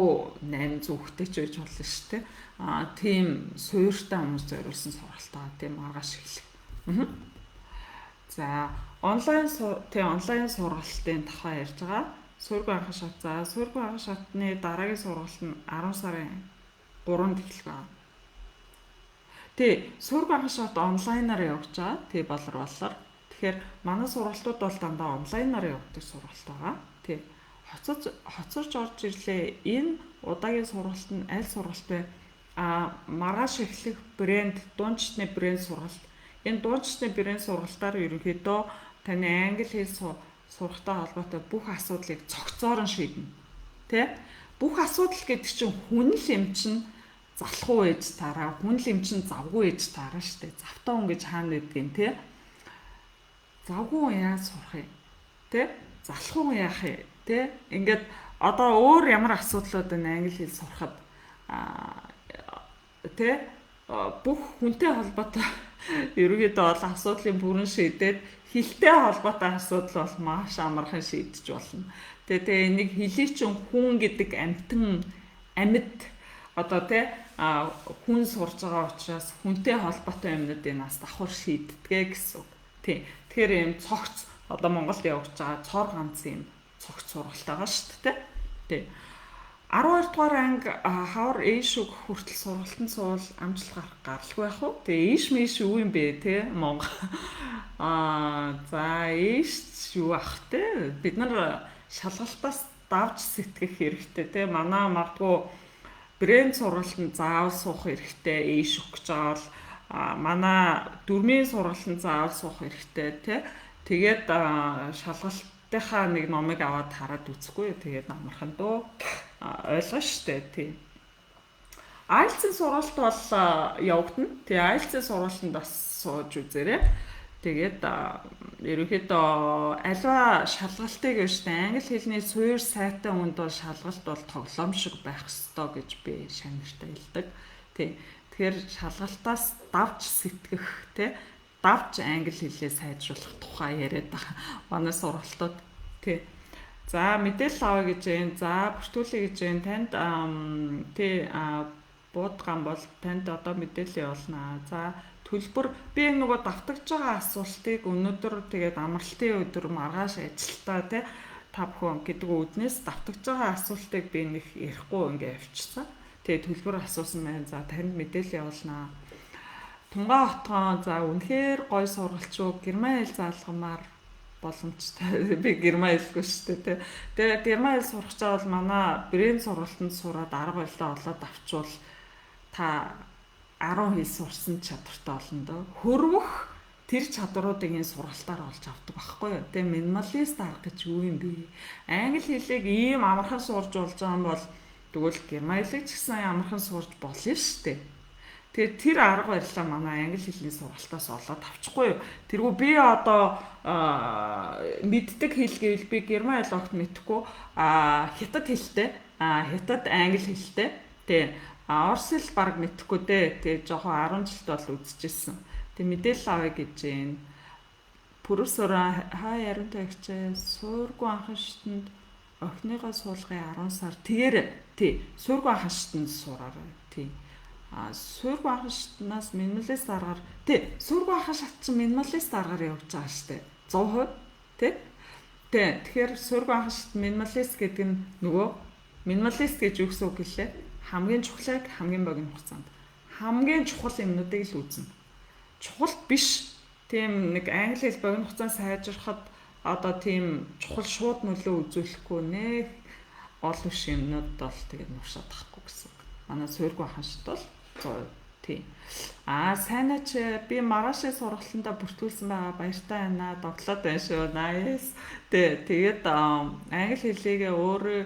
800 хүүхдээ ч байж болно шүү дээ. А тийм суурьтай хүмүүс зориулсан сургалтаа тийм, маргааш эхлэх. За, онлайн тий, онлайн сургалтын тухай ярьж байгаа. Суургүй анхан шат. За, суургүй анхан шатны дараагийн сургалт нь 10 сарын 3-нд эхлэх байна. Тий, суургүй анхан шат онлайнаар явж байгаа. Тий, болор боллоор. Тэгэхээр манай сургалтууд бол дандаа онлайнаар явагддаг сургалт байгаа. Тий. Хоцорч хоцорч орж ирлээ. Энэ удаагийн сургалт нь аль сургалт вэ? А, маргааш эхлэх брэнд, дундчны брэнд сургалт. Энэ дундчны брэнд сургалтаар ерөнхийдөө таны англи хэл сурахтай холбоотой бүх асуудлыг цогцоор нь шийднэ. Тэ? Бүх асуудал гэдэг чинь хүн л юм чинь залхуу ээж таараа, хүн л юм чинь завгүй ээж таараа штэ. Завтай хүн гэж хаана байдгийг те? Завгүй хүн яаж сурах юм? Тэ? Залхуу хүн яах юм? Тэ? Ингээд одоо өөр ямар асуудлууд байна англи хэл сурахад, тэ, бүх хүнтэй холбоотой ерөнхийдөө бол асуудлын бүрэн шийдээд, хэлтэй холбоотой асуудал бол маш амархан шийдэж болно. Тэгээ тэгээ энийг хэлий чинь хүн гэдэг амьтан, амьд одоо тий, хүн сурж байгаа учраас хүнтэй холбоотой юмнуудыг нас давхар шийддэгэ гэсэн үг. Тий. Тэгэхээр ийм цогц, одоо Монголд явагдаж байгаа цор ганц ийм цогц сургалт байгаа шүү дээ. Тий. 12 дугаар анги хавар ээш үг хүртэл сургалтанд суул амжилт гарах гаралгүй байх уу? Тэгээ ээш мэш юу юм бэ те, Монгол. Аа, за, ээш юу ах те? Бид нар шалгалтаас давж сэтгэх хэрэгтэй те. Манай магадгүй брэнд сургалтанд заавал суух хэрэгтэй, ээш өгөх гэж байгаа бол манай дөрмийн сургалтанд заавал суух хэрэгтэй те. Тэгээд шалгалтынхаа нэг номыг аваад хараад үзэхгүй. Тэгээд амархан дөө, ойлгоо штэ тий. IELTS-ийн сургалт бол явагдана. Тэгээ IELTS-ийн сургалтанд бас сууж үзээрэй. Тэгээд ерөнхийдөө альва шалгалтыг биш, англи хэлний суур сайтай хүнд бол шалгалт бол тоглоом шиг байх ёстой гэж би шанартай хэлдэг. Тий. Тэгэхээр шалгалтаас давж сэтгэх, тий, давж англи хэлээ сайжруулах тухай яриад байгаа. Манай сургалтууд тий. За, мэдээлэл авъя гэж байна. За, бүртгүүлье гэж байна. Танд тий буудган бол танд одоо мэдээлэл явуулнаа. За, төлбөр, би нөгөө давтагж байгаа асуултыг өнөөдөр, тэгээд амралтын өдөр, маргааш ажилтаа тий, та бүхэн гэдэг үүднээс давтагж байгаа асуултыг би нэг ярихгүй ингээ явчихсан. Тэгээ төлбөр асуусан байна. За, танд мэдээлэл явуулнаа. Тунгаа отгоон, за, үнэхээр гой сургалт шүү. Герман хэл заалгамаар боломжтой. Би герман хэлгүй шүү дээ тий. Тэгээ герман хэл сурах чаа бол манай брэнд сургалтанд сураад арга барилаа олоод авчвал та 10 хэл сурсан чадвартай болно доо. Хөрвөх тэр чадваруудыг энэ сургалтаар олж авдаг байхгүй юу? Тэгээ минималист арга гэж юу юм бэ? Англи хэлийг ийм амархан сурж болж байгаа юм бол тэгвэл герман хэлийг ч гэсэн амархан сурж болно шүү дээ. Тэгээд тэр арга барилаа манай англи хэлний сургалтаас олоод авчихгүй юу. Тэргүй би одоо мэддэг хэл гэвэл би герман хэл огт мэдэхгүй, а хятад хэлтэй, а хятад англи хэлтэй. Тэ, а орос хэл баг мэдэхгүй дээ. Тэгээ жоохон 10 жилд бол үзчихсэн. Тэг мэдээлэл авъя гэж байна. Профессор хаа ярамтай агчаа, суургүй анхан шатанд охиныгоо суулгын 10 сар тэгэр тий, суургүй анхан шатанд сураарай тий. А суургүй анхан шатнаас минималист аргаар тий, суургүй анхан шат чинь минималист аргаар явж байгаа штэ, 100% тий. Тий, тэгэхээр суургүй анхан шат минималист гэдэг нь, нөгөө минималист гэж юу гэсэн үг гэлээ? Хамгийн чухлыг хамгийн богино хугацаанд, хамгийн чухал юмнуудыг л үзнэ. Чухал биш тийм нэг англи хэл богино хугацаанд сайжрахад одоо тийм чухал шууд нөлөө үзүүлэхгүй нэ олон биш юмнууд бол тэгээд нуршаад тахгүй гэсэн үг. Манай суургүй анхан шат бол 100% тий. Аа, сайнаач, би маргаашийн сургалтандаа бүртгүүлсэн байгаа, баяртай байна. Доглоод байна шүү. Nice. Тий, тэгээд англи хэлийг өөрөө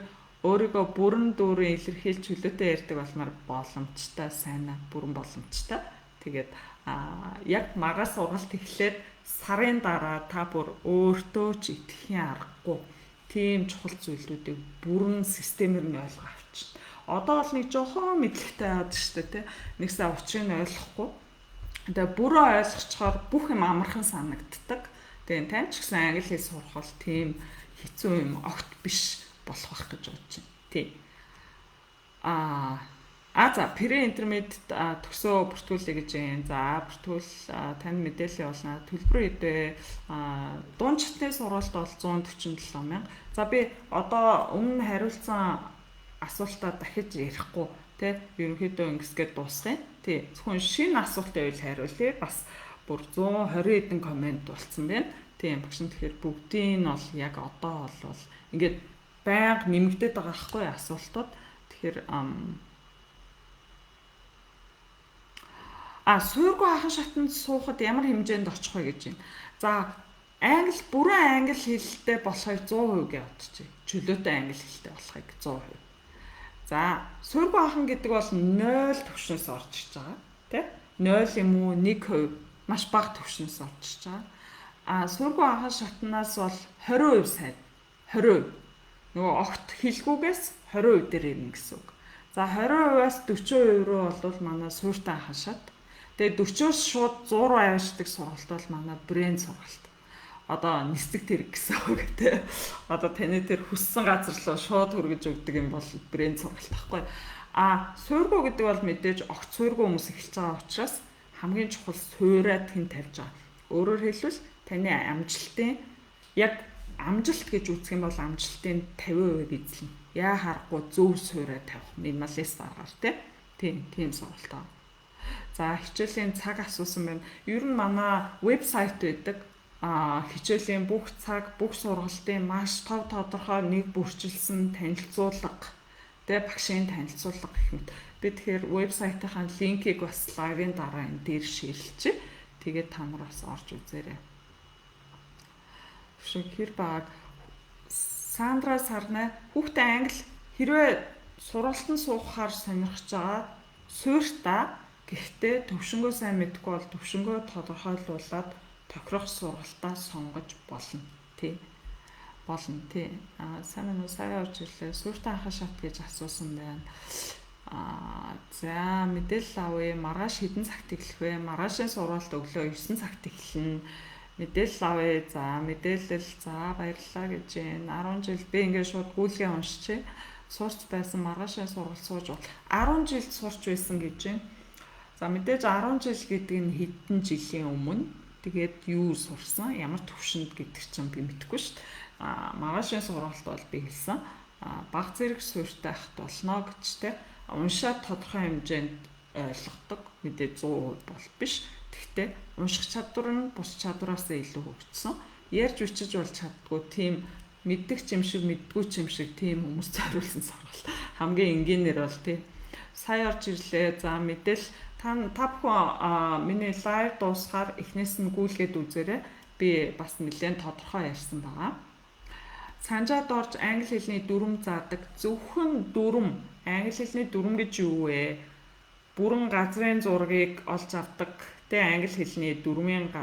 өөрийгөө бүрэн дүүрэн илэрхийлж чөлөөтэй ярьдаг болмоор боломжтой, сайнаа, бүрэн боломжтой. Тэгээд яг маргааш сургалт эхлээд сарын дараа та бүр өөртөө ч итгэхийн аргагүй тийм чухал зүйлүүдийг бүрэн системээр нь ойлгоо авчна. Одоо бол нэг жохон мэдлэгтэй байгаад шүү дээ, тэ. Нэг сайн учрыг нь ойлгохгүй. Тэгээ бүрэн ойлгочхоор бүх юм амархан санагддаг. Тэгээ тань ч гэсэн англи хэл сурах бол тийм хэцүү юм огт биш болох байх гэж бодож байна. Тий. За, pre intermediate төгсөө бүртгүүлээ гэж юм. За, бүртгүүл, танд мэдээлэл явуулна. Төлбөр хэд вэ? Дунд шатны сургалт бол 147 мянга. За, би одоо өмнө хариулсан асуултаа дахиж ярихгүй, тэ, ерөнхийдөө ингэсгээд дуусгая. Тий. Зөвхөн шинэ асуулт байвал хариулъя. Бас бүр 120 хэдэн comment болцсон байна. Тийм, багш нь тэгэхээр бүгдийг нь бол яг одоо бол ингээд байнга нэмэгдээд байгаа байхгүй асуултууд. Тэгэхээр суургүй анхан шатанд суухад ямар хэмжээнд очих вэ гэж байна. За, англи, бүрэн англи хэлтэй болохыг 100% гэж бодчих. Чөлөөтэй англи хэлтэй болохыг 100%. За, суургүй анхан гэдэг бол 0 төвшнөөс орж иж байгаа. Тэ? 0 юм уу, 1% маш бага төвшнөөс орж иж байгаа. Суургүй анхан шатнаас бол 20% сайн. 20%. Нөгөө огт хэлгүүгээс 20% дээр ирнэ гэсэн үг. За, 20%-аас 40% рүү бол манай сууртай анхан шат. Тэгээ 40-оос шууд 100 руу аваачдаг сургалт бол манай брэнд сургалт. Одоо нисдэг тэрэг гэсэн үг, тий. Одоо таны тэр хүссэн газар руу шууд хүргэж өгдөг юм бол брэнд сургалт байхгүй. Суургүй гэдэг бол мэдээж огт суургүй хүмүүс эхэлж байгаа учраас хамгийн чухал суураа тэн тавьж байгаа. Өөрөөр хэлбэл, таны амжилтын, яг амжилт гэж үзэх юм бол, амжилтын 50% эзлэнэ. Яа харахгүй зөв суураа тавих минималист аргаар, тий. Тийм, тийм сургалт аа. За, хичээлийн цаг асуусан байна. Ер нь манай вебсайт байдаг. Хичээлийн бүх цаг, бүх сургалтын маш тов тодорхой нэг бүрчилсэн танилцуулга. Тэ, багшийн танилцуулга гэх мэт. Би тэгэхээр вебсайтынхаа линкийг бас live ын дараа энэ дээр share лчихье. Тэгээд та нар бас орж үзээрэй. Шиг хэр баг Сандра Сарнай, хүүхдээ англи хэрвээ сургалтанд суухаар сонирхож байгаа, суурьтаа. Гэхдээ төвшөнгөө сайн мэдэхгүй бол төвшөнгөө тодорхойлуулад тохирох сургалтаа сонгож болно. Тий. Болно, тий. Сайн уу, сайн орж ирлээ. Суурьтай анхан шат гэж асуусан байна. За, мэдээлэл авъя. Маргааш хэдэн цагт эхлэх вэ? Маргаашийн сургалт өглөө 9 цагт эхэлнэ. Мэдээлэл авъя. За, мэдээлэл, за, баярлалаа гэж байна. 10 жил би ингээд шууд гүйлгээ уншчихъя. Сурч байсан, маргаашийн сургалт сууж 10 жил сурч байсан гэж байна. За, мэдээж 10 жил гэдэг нь хэдэн жилийн өмнө, тэгээд юу сурсан, ямар төвшөнд гэдэг чинь би мэдэхгүй шүү дээ. Маргаашийн сургалт бол би хэлсэн. Баг зэрэг суурьтай хат болно гэж, те. Уншаад тодорхой хэмжээнд ойлгодог. Мэдээ 100% бол биш. Гэхдээ унших чадвар нь бус чадвараас илүү хөгжсөн. Ярьж бичиж бол чаддгүй, тийм мэддэг ч юм шиг, мэддгүй ч юм шиг тийм хүмүүс зориулсан сургалт. Хамгийн энгийнээр бол, тий. Сая орж ирлээ. За, мэдээл та та бүхэн миний live дуусахаар эхнээс нь гүйлгээд үзээрэй. Би бас нэлээд тодорхой ярьсан байгаа. Санжаад орж англи хэлний дүрм заадаг. Зөвхөн дүрм, англи хэлний дүрм гэж юу вэ? Бүрэн газрын зургийг олж авдаг. Тэ, англи хэлний дүрмийн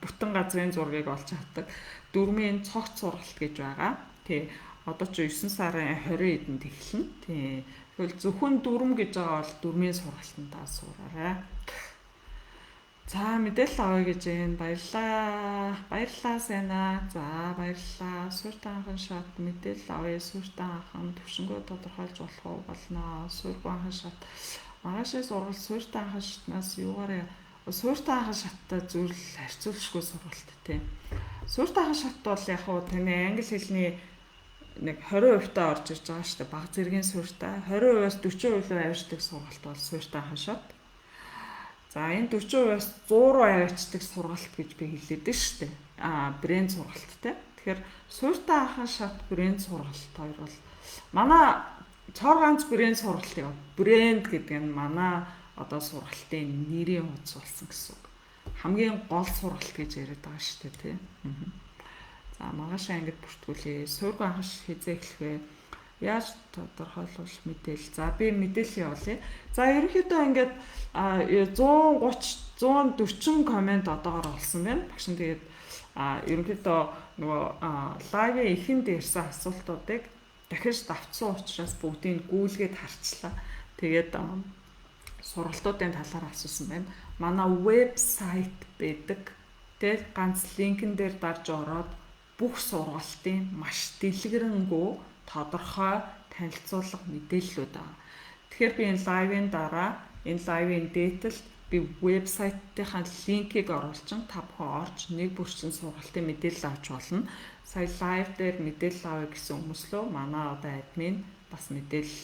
бүтэн газрын зургийг олж авдаг. Дүрмийн цогц сургалт гэж байгаа. Тэ, одоо ч 9 сарын 20 эдэнд эхэлнэ. Тий. Тэгвэл зөвхөн дүрм гэж байгаа бол дүрмийн сургалтанд сураарай. За, мэдээлэл авъя гэж байна. Баярлалаа. Баярлалаа, сайнаа. За, баярлалаа. Суурьтай анхан шат мэдээлэл авъя. Суурьтай анхан төвшөнгөө тодорхойлж болох уу? Болно. Суурьгүй анхан шат. Маргаашийн сургалт суурьтай анхан шатнаас юугаар, суурьтай анхан шаттай зүйл харьцуулшгүй сургалт, тийм. Суурьтай анхан шат бол яг хуу таны англи хэлний нэг 20% та орж ирж байгаа шүү дээ. Баг зэргийн суурьтай 20%-аас 40% руу авчдаг сургалт бол суурьтай анхан шат. За, энэ 40%-аас 100 руу авчдаг сургалт гэж би хэлээд нь шүү дээ. Брэнд сургалт, те. Тэгэхээр суурьтай анхан шат, брэнд сургалт хоёр бол манай цор ганц брэнд сургалтыг, брэнд гэдэг нь манай одоо сургалтын нэрийн хуудас болсон гэсэн үг. Хамгийн гол сургалт гэж яриад байгаа шүү дээ, тий. За, маргааш ангид бүртгүүлээ. Суургүй анхан хэзээ эхлэх вэ? Яаж тодорхойлвол мэдээлэл. За, би мэдээлэл явуулъя. За, ерөнхийдөө ингээд 130 140 comment одоогор олсон байна. Багш нь тэгээд ерөнхийдөө нөгөө live ын эхэнд ирсэн асуултуудыг дахиж давтсан учраас бүгдийг гүйлгээд харчлаа. Тэгээд сургалтуудын талаар асуусан байна. Манай вебсайт байдаг. Тэгээд ганц link эн дээр дарж ороод бүх сургалтын маш дэлгэрэнгүй тодорхой танилцуулга мэдээллүүд байгаа. Тэгэхээр би энэ live ын дараа, энэ live ын дээдэлд би вебсайтынхаа link ийг оруулчин, та бүхэн орж нэг бүрчин сургалтын мэдээлэл авч болно. Сая live дээр мэдээлэл авъя гэсэн хүмүүс лөө манай одоо админ бас мэдээлэл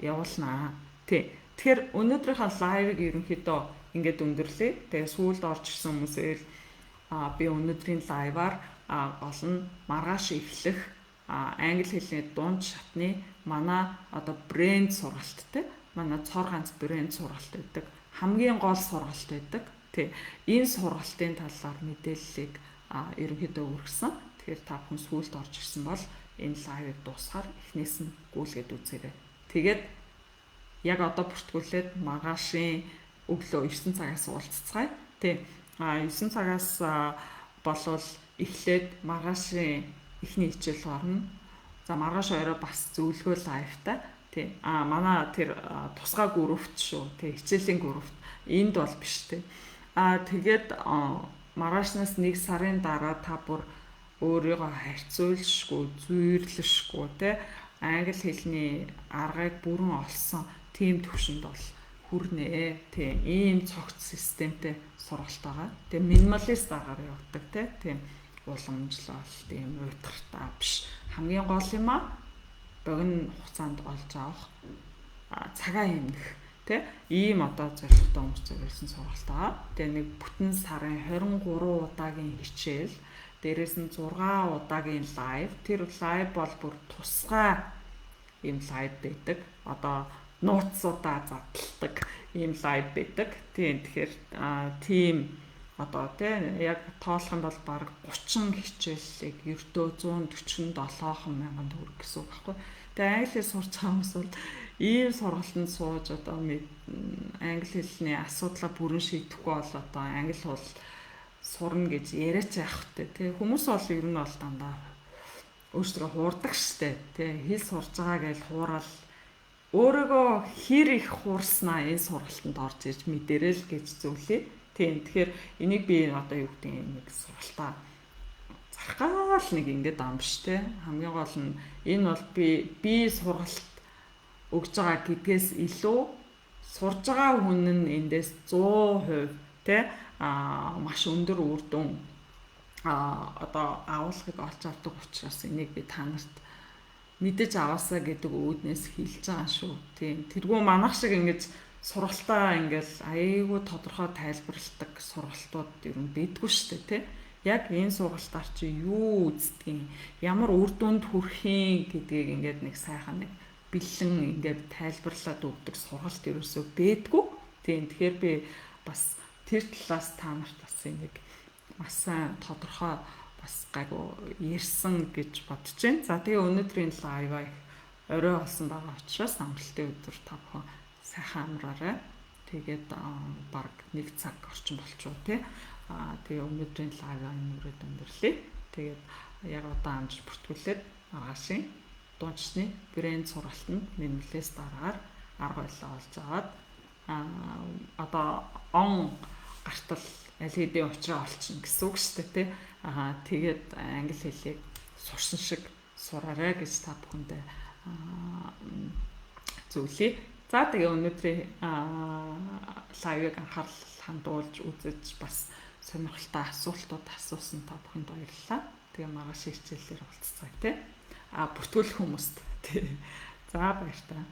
явуулнаа. Тий. Тэгэхээр өнөөдрийнхөө live ыг ерөнхийдөө ингээд өндөрлөе. Тэгээ сүүлд орж ирсэн хүмүүсээ би өнөөдрийн live аар гол нь маргааш эхлэх англи хэлний дунд шатны манай одоо брэнд сургалттай, манай цор ганц брэнд сургалт байдаг. Хамгийн гол сургалт байдаг. Тий. Энэ сургалтын талаар мэдээллийг ерөнхийдөө өгсөн. Тэгэхээр та бүхэн сүүлд орж ирсэн бол энэ live ыг дуусгаар эхнээс нь гүйлгээд үзээрэй. Тэгээд яг одоо бүртгүүлээд маргаашийн өглөө 9 цагаас уулзцгаая. Тий. 9 цагаас болвол эхлээд маргаашийн эхний хичээл орно. За, маргааш орой бас зөвлөгөө live тай. Тий. Манай тэр тусгай группт шүү. Тий, хичээлийн группт. Энд бол биш, тий. Тэгээд маргаашнаас нэг сарын дараа та бүр өөрийгөө харьцуулшгүй, зүйрлэшгүй, тий, англи хэлний аргыг бүрэн олсон тийм төвшөнд бол хүрнэ. Тий, ийм цогц системтэй сургалт байгаа. Тэгээ минималист аргаар явдаг, тий. Тийм уламжлал, тийм уйтгартай биш. Хамгийн гол юм а богино хугацаанд олж авах, цагаа хэмнэх, тий, ийм одоо зорилготой хүмүүс зориулсан сургалт байгаа. Тэгээ нэг бүтэн сарын 23 удаагийн хичээл, дээрэс нь 6 удаагийн live. Тэр live бол бүр тусгай ийм live байдаг. Одоо нууцудаа задалдаг ийм live байдаг. Тийм, тэгэхээр тийм одоо, тий, яг тоолох юм бол бараг 30 хичээллийг ердөө 147 мянган төгрөг гэсэн үг байхгүй. Тэгээ англи хэл сурч байгаа хүмүүс бол ийм сургалтанд сууж одоо англи хэлний асуудлаа бүрэн шийдэхгүй бол одоо англи бол сурна гэж яриач яах вэ, тий. Хүмүүс бол ер нь бол дандаа өөрсдөө хуурдаг штэ, тий. Хэл сурж байгаа гэж хуурал өөрийгөө хэр их хуурснаа энэ сургалтанд орж ирж мэдэрэл гэж зөвлөе. Тийм, тэгэхээр энийг би одоо юу гэдэг, нэг сургалтаа зарах гал нэг ингэж ам биш, те. Хамгийн гол нь энэ бол би сургалт өгж байгаа гэдгээс илүү сурж байгаа хүн нь эндээс 100%, те, маш өндөр үр дүн одоо агуулгыг олж авдаг учраас энийг би та нарт мэдэж аваасаа гэдэг үүднээс хэлж байгаа шүү. Тийм. Тэргүй манайх шиг ингэж сургалтаа ингээл аяйгуу тодорхой тайлбарладаг сургалтууд ер нь байдгүй шүү дээ, тий. Яг энэ сургалтаар чи юу үздгийг, ямар үр дүнд хүрэхин гэдгийг ингээд нэг сайхан нэг бэлэн ингээд тайлбарлаад өгдөг сургалт ерөөсөө байдгүй. Тийм. Тэгэхээр би бас тэр талаас та нарт бас нэг маш сайн тодорхой бас гайгүй ярьсан гэж бодож байна. За, тэгээ өнөөдрийн live аа их орой болсон байгаа учраас амралтын өдөр та бүхэн сайхан амраарай. Тэгээд баг нэг цаг орчим болчихоо, тий. Тэгээ өнөөдрийн live аа энэ үрээд өндөрлөе. Тэгээд яг одоо амжиж бүртгүүлээд маргаашийн дундчны брэнд сургалтанд нэмлээс дараагаар арга барилаа олж аваад одоо он гартал аль хэдийн учраа олчихно гэсэн үг шүү дээ, тий. Тэгээд англи хэлийг сурсан шиг сураарай гэж та бүхэндээ зөвлөе. За, тэгээ өнөөдрийн live ыг анхаарал хандуулж үзэж, бас сонирхолтой асуултууд асуусан та бүхэнд баярлалаа. Тэгээ маргааш хичээлээр уулзцгаая, тий. Бүртгүүлэх хүмүүст, тий. За, баяртай.